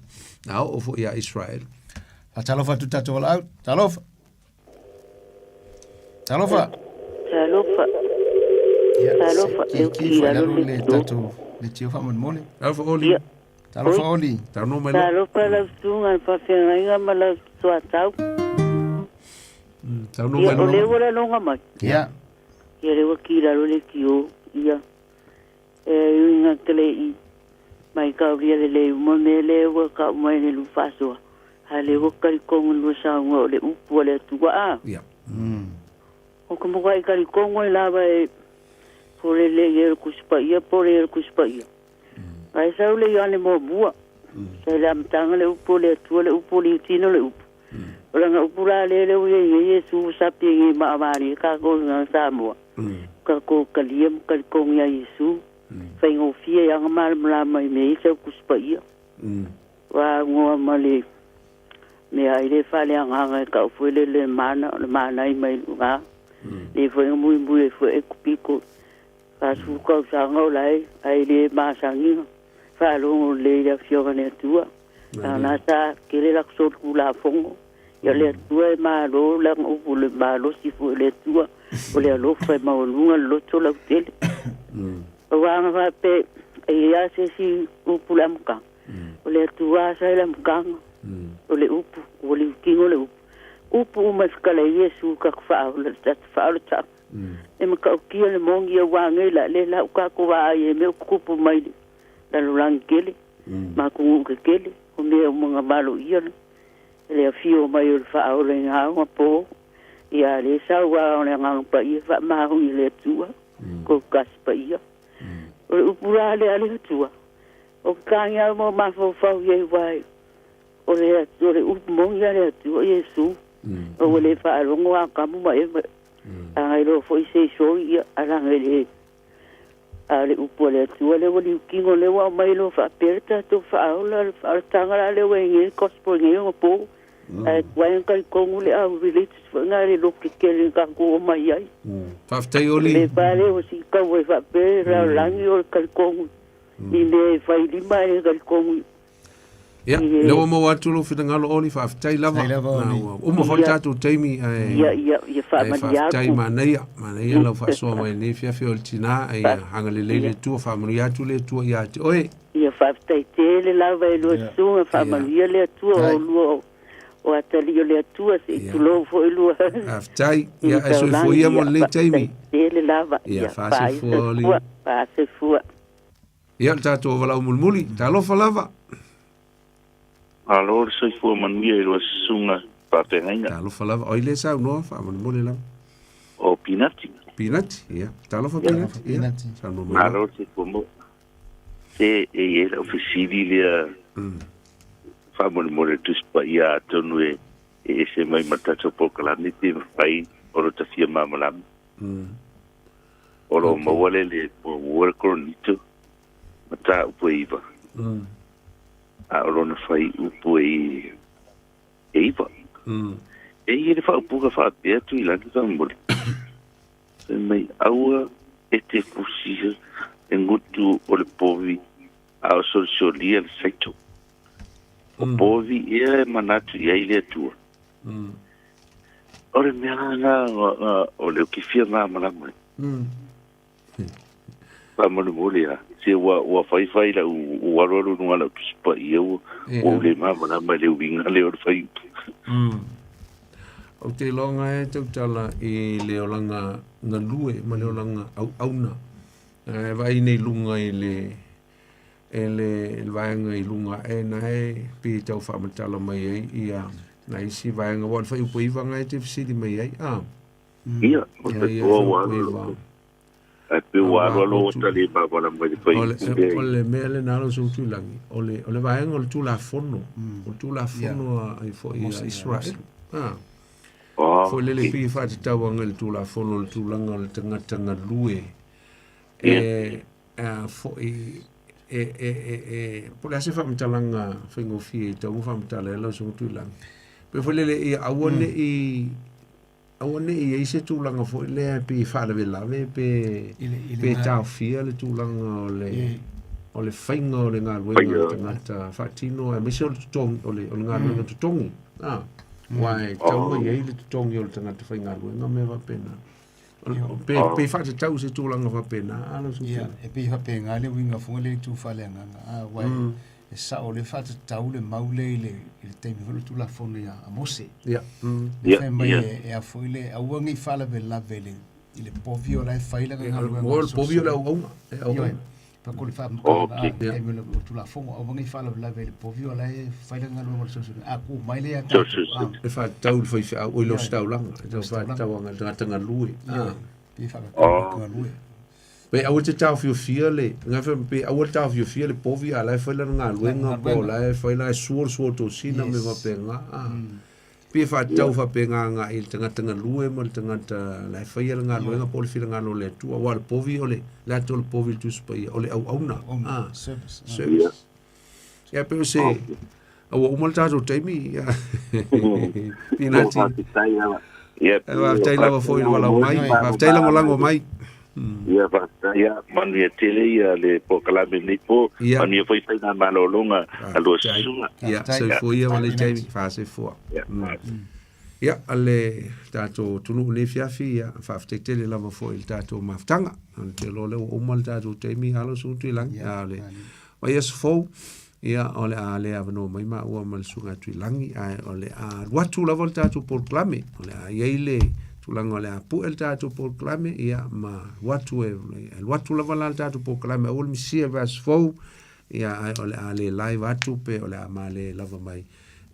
oo foi ia Israel. Faatalofa atu tatou valaau. Talofa. Talofa. Talofa. Talofa. Ki fa lalo le tatou le tio faamolemole. Talofa Oli. Talofa Oli. Taunoa mai loa. Talofa lau susuga i le faafeagaiga ma lau soatau. Taunoa mai Ia, o loa. lea ua laloga mai. Ia. Ia, lea ua ki lalo le tio. Ia. E uiga tele i mai kaulia lelei uma mea lea ua kau mai le lu faasoa. A lea ua kalikogo lua saunoa o le upu a le Atua a. Ia. O ka makuaʻi kalikogo e lava e polele i ai o le Tusi Paia po o le le Tusi Paia. Ae sau le Ioane muamua. Sa i le amataga le upu o le Atua le upu o le iutino le upu. O lana upu la lea lea ua i ai nei Iesu ua sapi ai nei maavali kākou i ngā Samoa. Kākou kalia ma kalikogo iā Iesu. Faigofie i aga malamalama i mea ia sau Tusi Paia. Ua aunoa ma le Mea ai le faaleagaga e ta'u foi le lē mana o le manai mai lugā. Lē foi ga muimui ai foi e kupiko 40 tausaga o la e ae lē masani na faalogo lelei i le Afioga i le Atua. Lagana sa tele laku solitulafono ia le Atua e malo lana upu le malosi foi o le Atua o le alofa e maualuga le loto lautele. Aua ana faapea e i ai lava se isi upu i le amataga, o le Atua sa i le amataga o le upu, ua liutino le upu. Upu uma e fetalai Iesu tatou faaola tatou faaolataga. E matautia le moni aua nei la lea la ua tatou vaai ai mea o tutupu mai le lalolagi tele ma atunuu tetele o mea uma na valoia le afio mai o le faaola i na ao na po ia lea sau a o le Agaga Paia faamaoni e le Atua kou Tasi Paia. O le upu la lea a le Atua o ke kagiau ma o mafaufau i ai uae o le o le upu moni a le Atua Iesu ma ua le faalogo Atamu ma Eva a iloa foi se isoi ia alaga i le a o le upu a le Atua lea ua liutino lea ua aumai loa faapea le tatou faaola le faaolataga la lea ua i nei gospel i nei ona po ae tuai ona talitonu le au religious foi na le loto tetele na tatou omai ai. Faafetai Oli. Le pa lea ua siitau ai faapea le lalolagi o le talitonu i mea e fai lima ae le talitonu Ia, lea ua maua atu lou finagalo Oli, faafetai lava. Faafetai lava, Oli. Na, ua uma foi le tatou taimi ae Ia, ia, ia ae faamalie faafetai atu. manaia, manaia lau faasoa mai lenei afiafi o le tinā, ae ia agalelei le Atua, faamanuia atu le Atua ia te oe. Ia faafetai tele lava e lua Ia. susuga, faamanuia le Atua o Faafetai. lua o, o atalii o le Atua, se i Ia. tulou foi lua Faafetai, i ia le ae soifua taulaga. ia mo Ia lenei faafetai taimi. tele lava. Ia, Ia faasoifua Oli. faasoifua, faasoifua. Ia, le tatou valaau mulimuli, talofa lava. Malo le soifua manuia i lua susuga faafeagaiga. Talofa lava. Oi le saunoa faamolemole lava. O Pinati. Pinati, ia. Talofa Pinati, ia. Pinati. Saunoa mai lava. Malo le soifua maua. Se e i ai lau fesili lea faamolemole le Tusi Paia atonu e ese mai ma le tatou polokalame pe mafai ona ta fia malamalama. O lo o maua le le muamua le Koronito mataupu e 9, a o lona fuaiupu e 9. E i ai le faaupuga faapea Tuilagi faamolemole, fai mai, Aua e te fusia le gutu o le povi a o solisolia le saito. O povi ea e manatu i ai le Atua. O le mea lena o lea ou te fia malamalama ai. Faamolemole a, se ua ua faifai lau ua alualu i luga o lau Tusi Paia ua ua ou le malamalama i le uiga lea o le fuaiupu. Ou te iloa e tautala i le olaga galue ma le olaga auauna. E vaai nei i luga i le e le le vaega i luga ae na e pei e tau faamatala mai ai ia nai isi vaega aua o le fuaiupu e 9 na e te fesili mai ai a. Ia, o Ia te ia toa ua fuaiupu alu e alu. 9. Ae pei ua alu Aua alu o ua tu ta le malamalama i le o le fuaiupu lea o le mea lena lau Susuga Tuilagi, o le o le vaega o le Tulafono, o le Tulafono a ai foi a Mose, ia, Israel. Mose. A. Ah, Foi lele ok. pei e faatatau agai i le Tulafono o le tulaga o le tagata galue Ia. e a foi e e e e po o le a se faamatalaga faigofie i tau ma faamatala ai lau Susuga Tuilagi. Pei foi lele ia aua ne i aua ne i i ai se tulaga foi lea pei e faalavelave pe I le, i le pe ga- taofia le tulaga o le Ie. o le faiga o le galuega a le Faiga. tagata faatino aemaise o le totogi o le o le galuega totogi. A aua e tau mai ai le totogi o le tagata faigaluega ma mea faapena. O le- o pe pe faatatau se tulaga faapena a lau Ia, Susuga. e pei faapena le uiga foi lea i itu faaleagaga, a aua e e sao lea faatatau le mau lea i le i le taimi foi o le Tulafono ia a Mose. Ia. Le Ia, fai mai ia. e e a foi le aua nei faalavelave i le i le povi o la e fai lana Ia, galuega o le povi o le solosolo. auauna, e Ioe, auauna. pa ko le faamatalaga a Ok. Ia. taimi o le o Tulafono, aua nei faalavelave i le povi o la e fai lana galuega o le solosolo. A ku mai lea ia tatou, a. E faatatau i le faifeau, oi le Ioe. ositaulaga, e tau faatatau agai i le tagata galue. Ioe, A. pe faatatau i le Oh. galue. Pe aua te taofiofia le, ngai fai pe aua le taofiofia le povi a la e fai lana galuega po o Galuega. la e fai la e sua le sua tosina me Yes. faapena. A. Pe faatatau faapena agai i le tagata galue ma le tagata la e faia le galuega po o le finagalo o le Atua. Aua o le povi o le, le ata o le povi i le Tusi Paia, o le auauna. Auauna, A. service. Service. Ia pe o se, Ua uma le tatou taimi, ia. Pinati. Ia, Faafetai lava foi i le valaau mai. Faafetai lagolago mai. Ia, faafetai. Ia, manuia tele ia le polokalame lenei po. Ia. Manuia foi faiga malologa a lua susuga. Ia, Faafetai. soifua ia ma le Faafetai. taimi. Faasoifua. Ia. Ia, a le tatou atunuu nei fiafi, ia, faafetai tele lava foi i le tatou mafutaga. O le tele o lea ua uma le tatou taimi, alo susu Tuilagi. Ia, A o le vaiaso fou, ia, o le a le avanoa mai maua ma le susuga Tuilagi, ae o le a alu atu lava le tatou polokalame. O le a i ai le tulaga o le a pue le tatou polokalame, ia, ma alu atu e, alu atu lava la le tatou polokalame, aua le misia i le vaiaso fou, ia, ae o le a le live atu pe o le a male lava mai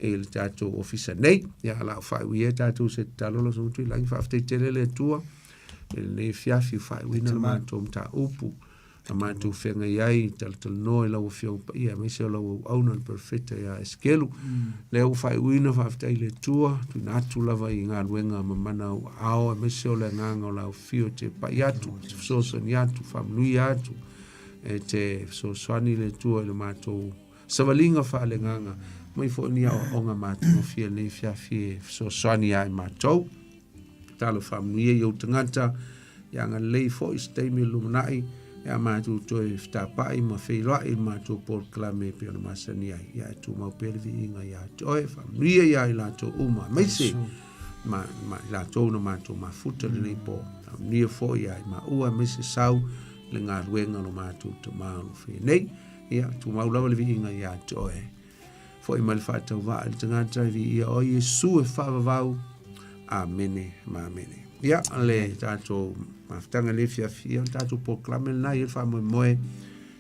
i le tatou ofisa nei. Ia, o le a faaiuia ai tatou se tatalo lau Susuga Tuilagi, faafetai tele le Atua i lenei afiafi ua faaiuina le matou mataupu na matou feagai ai talatalanoa i lau Afioga Paia aemaise o lau auauna le Perofeta ia Esekelu. Lea ua faaiuina faafetai i le Atua, tuuina atu lava i galuega mamana au aao aemaise o le agaga o lau afio e te pai atu, te fesoasoani atu, faamanuia atu, e te fesoasoani le Atua i le matou savaliga faaleagaga mai foi ni aoaoga matagofie lenei afiafi e fesoasoani ia i matou. Talo faamanuia i ou tagata, ia agalelei foi se taimi o le lumanai, ia matou toe fetapai ma feiloai i le matou polokalame e pei ona masani ai. Ia e tumau pea le viiga ia te oe, faamanuia ia i latou uma, aemaise ma, ma i latou na matou mafuta lenei po. Faamanuia foi ia i maua aemaise sau le galuega o lo matou tama o lo o faia nei. Ia, tumau lava le viiga ia te oe. Foi mai le faatauvaa i le tagata e viia oe Iesu e faavavau. Amene ma amene. Ia, le tatou mafutaga le fiafi, ia, o le tatou polokalame lena, ia le faamoemoe,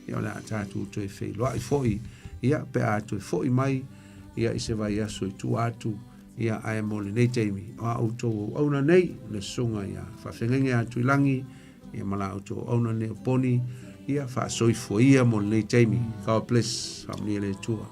ia, o le a tatou toe feiloai foi, ia, pe a toe foi mai, ia, i se vaiaso i tua atu, ia, ae mo lenei taimi, o a outou auauna nei, le susuga ia Faafeagaiga ia Tuilagi, ia ma la outou auauna nei o Poni, ia, faasoifua ia mo lenei taimi. God bless. Faamanuia le Atua.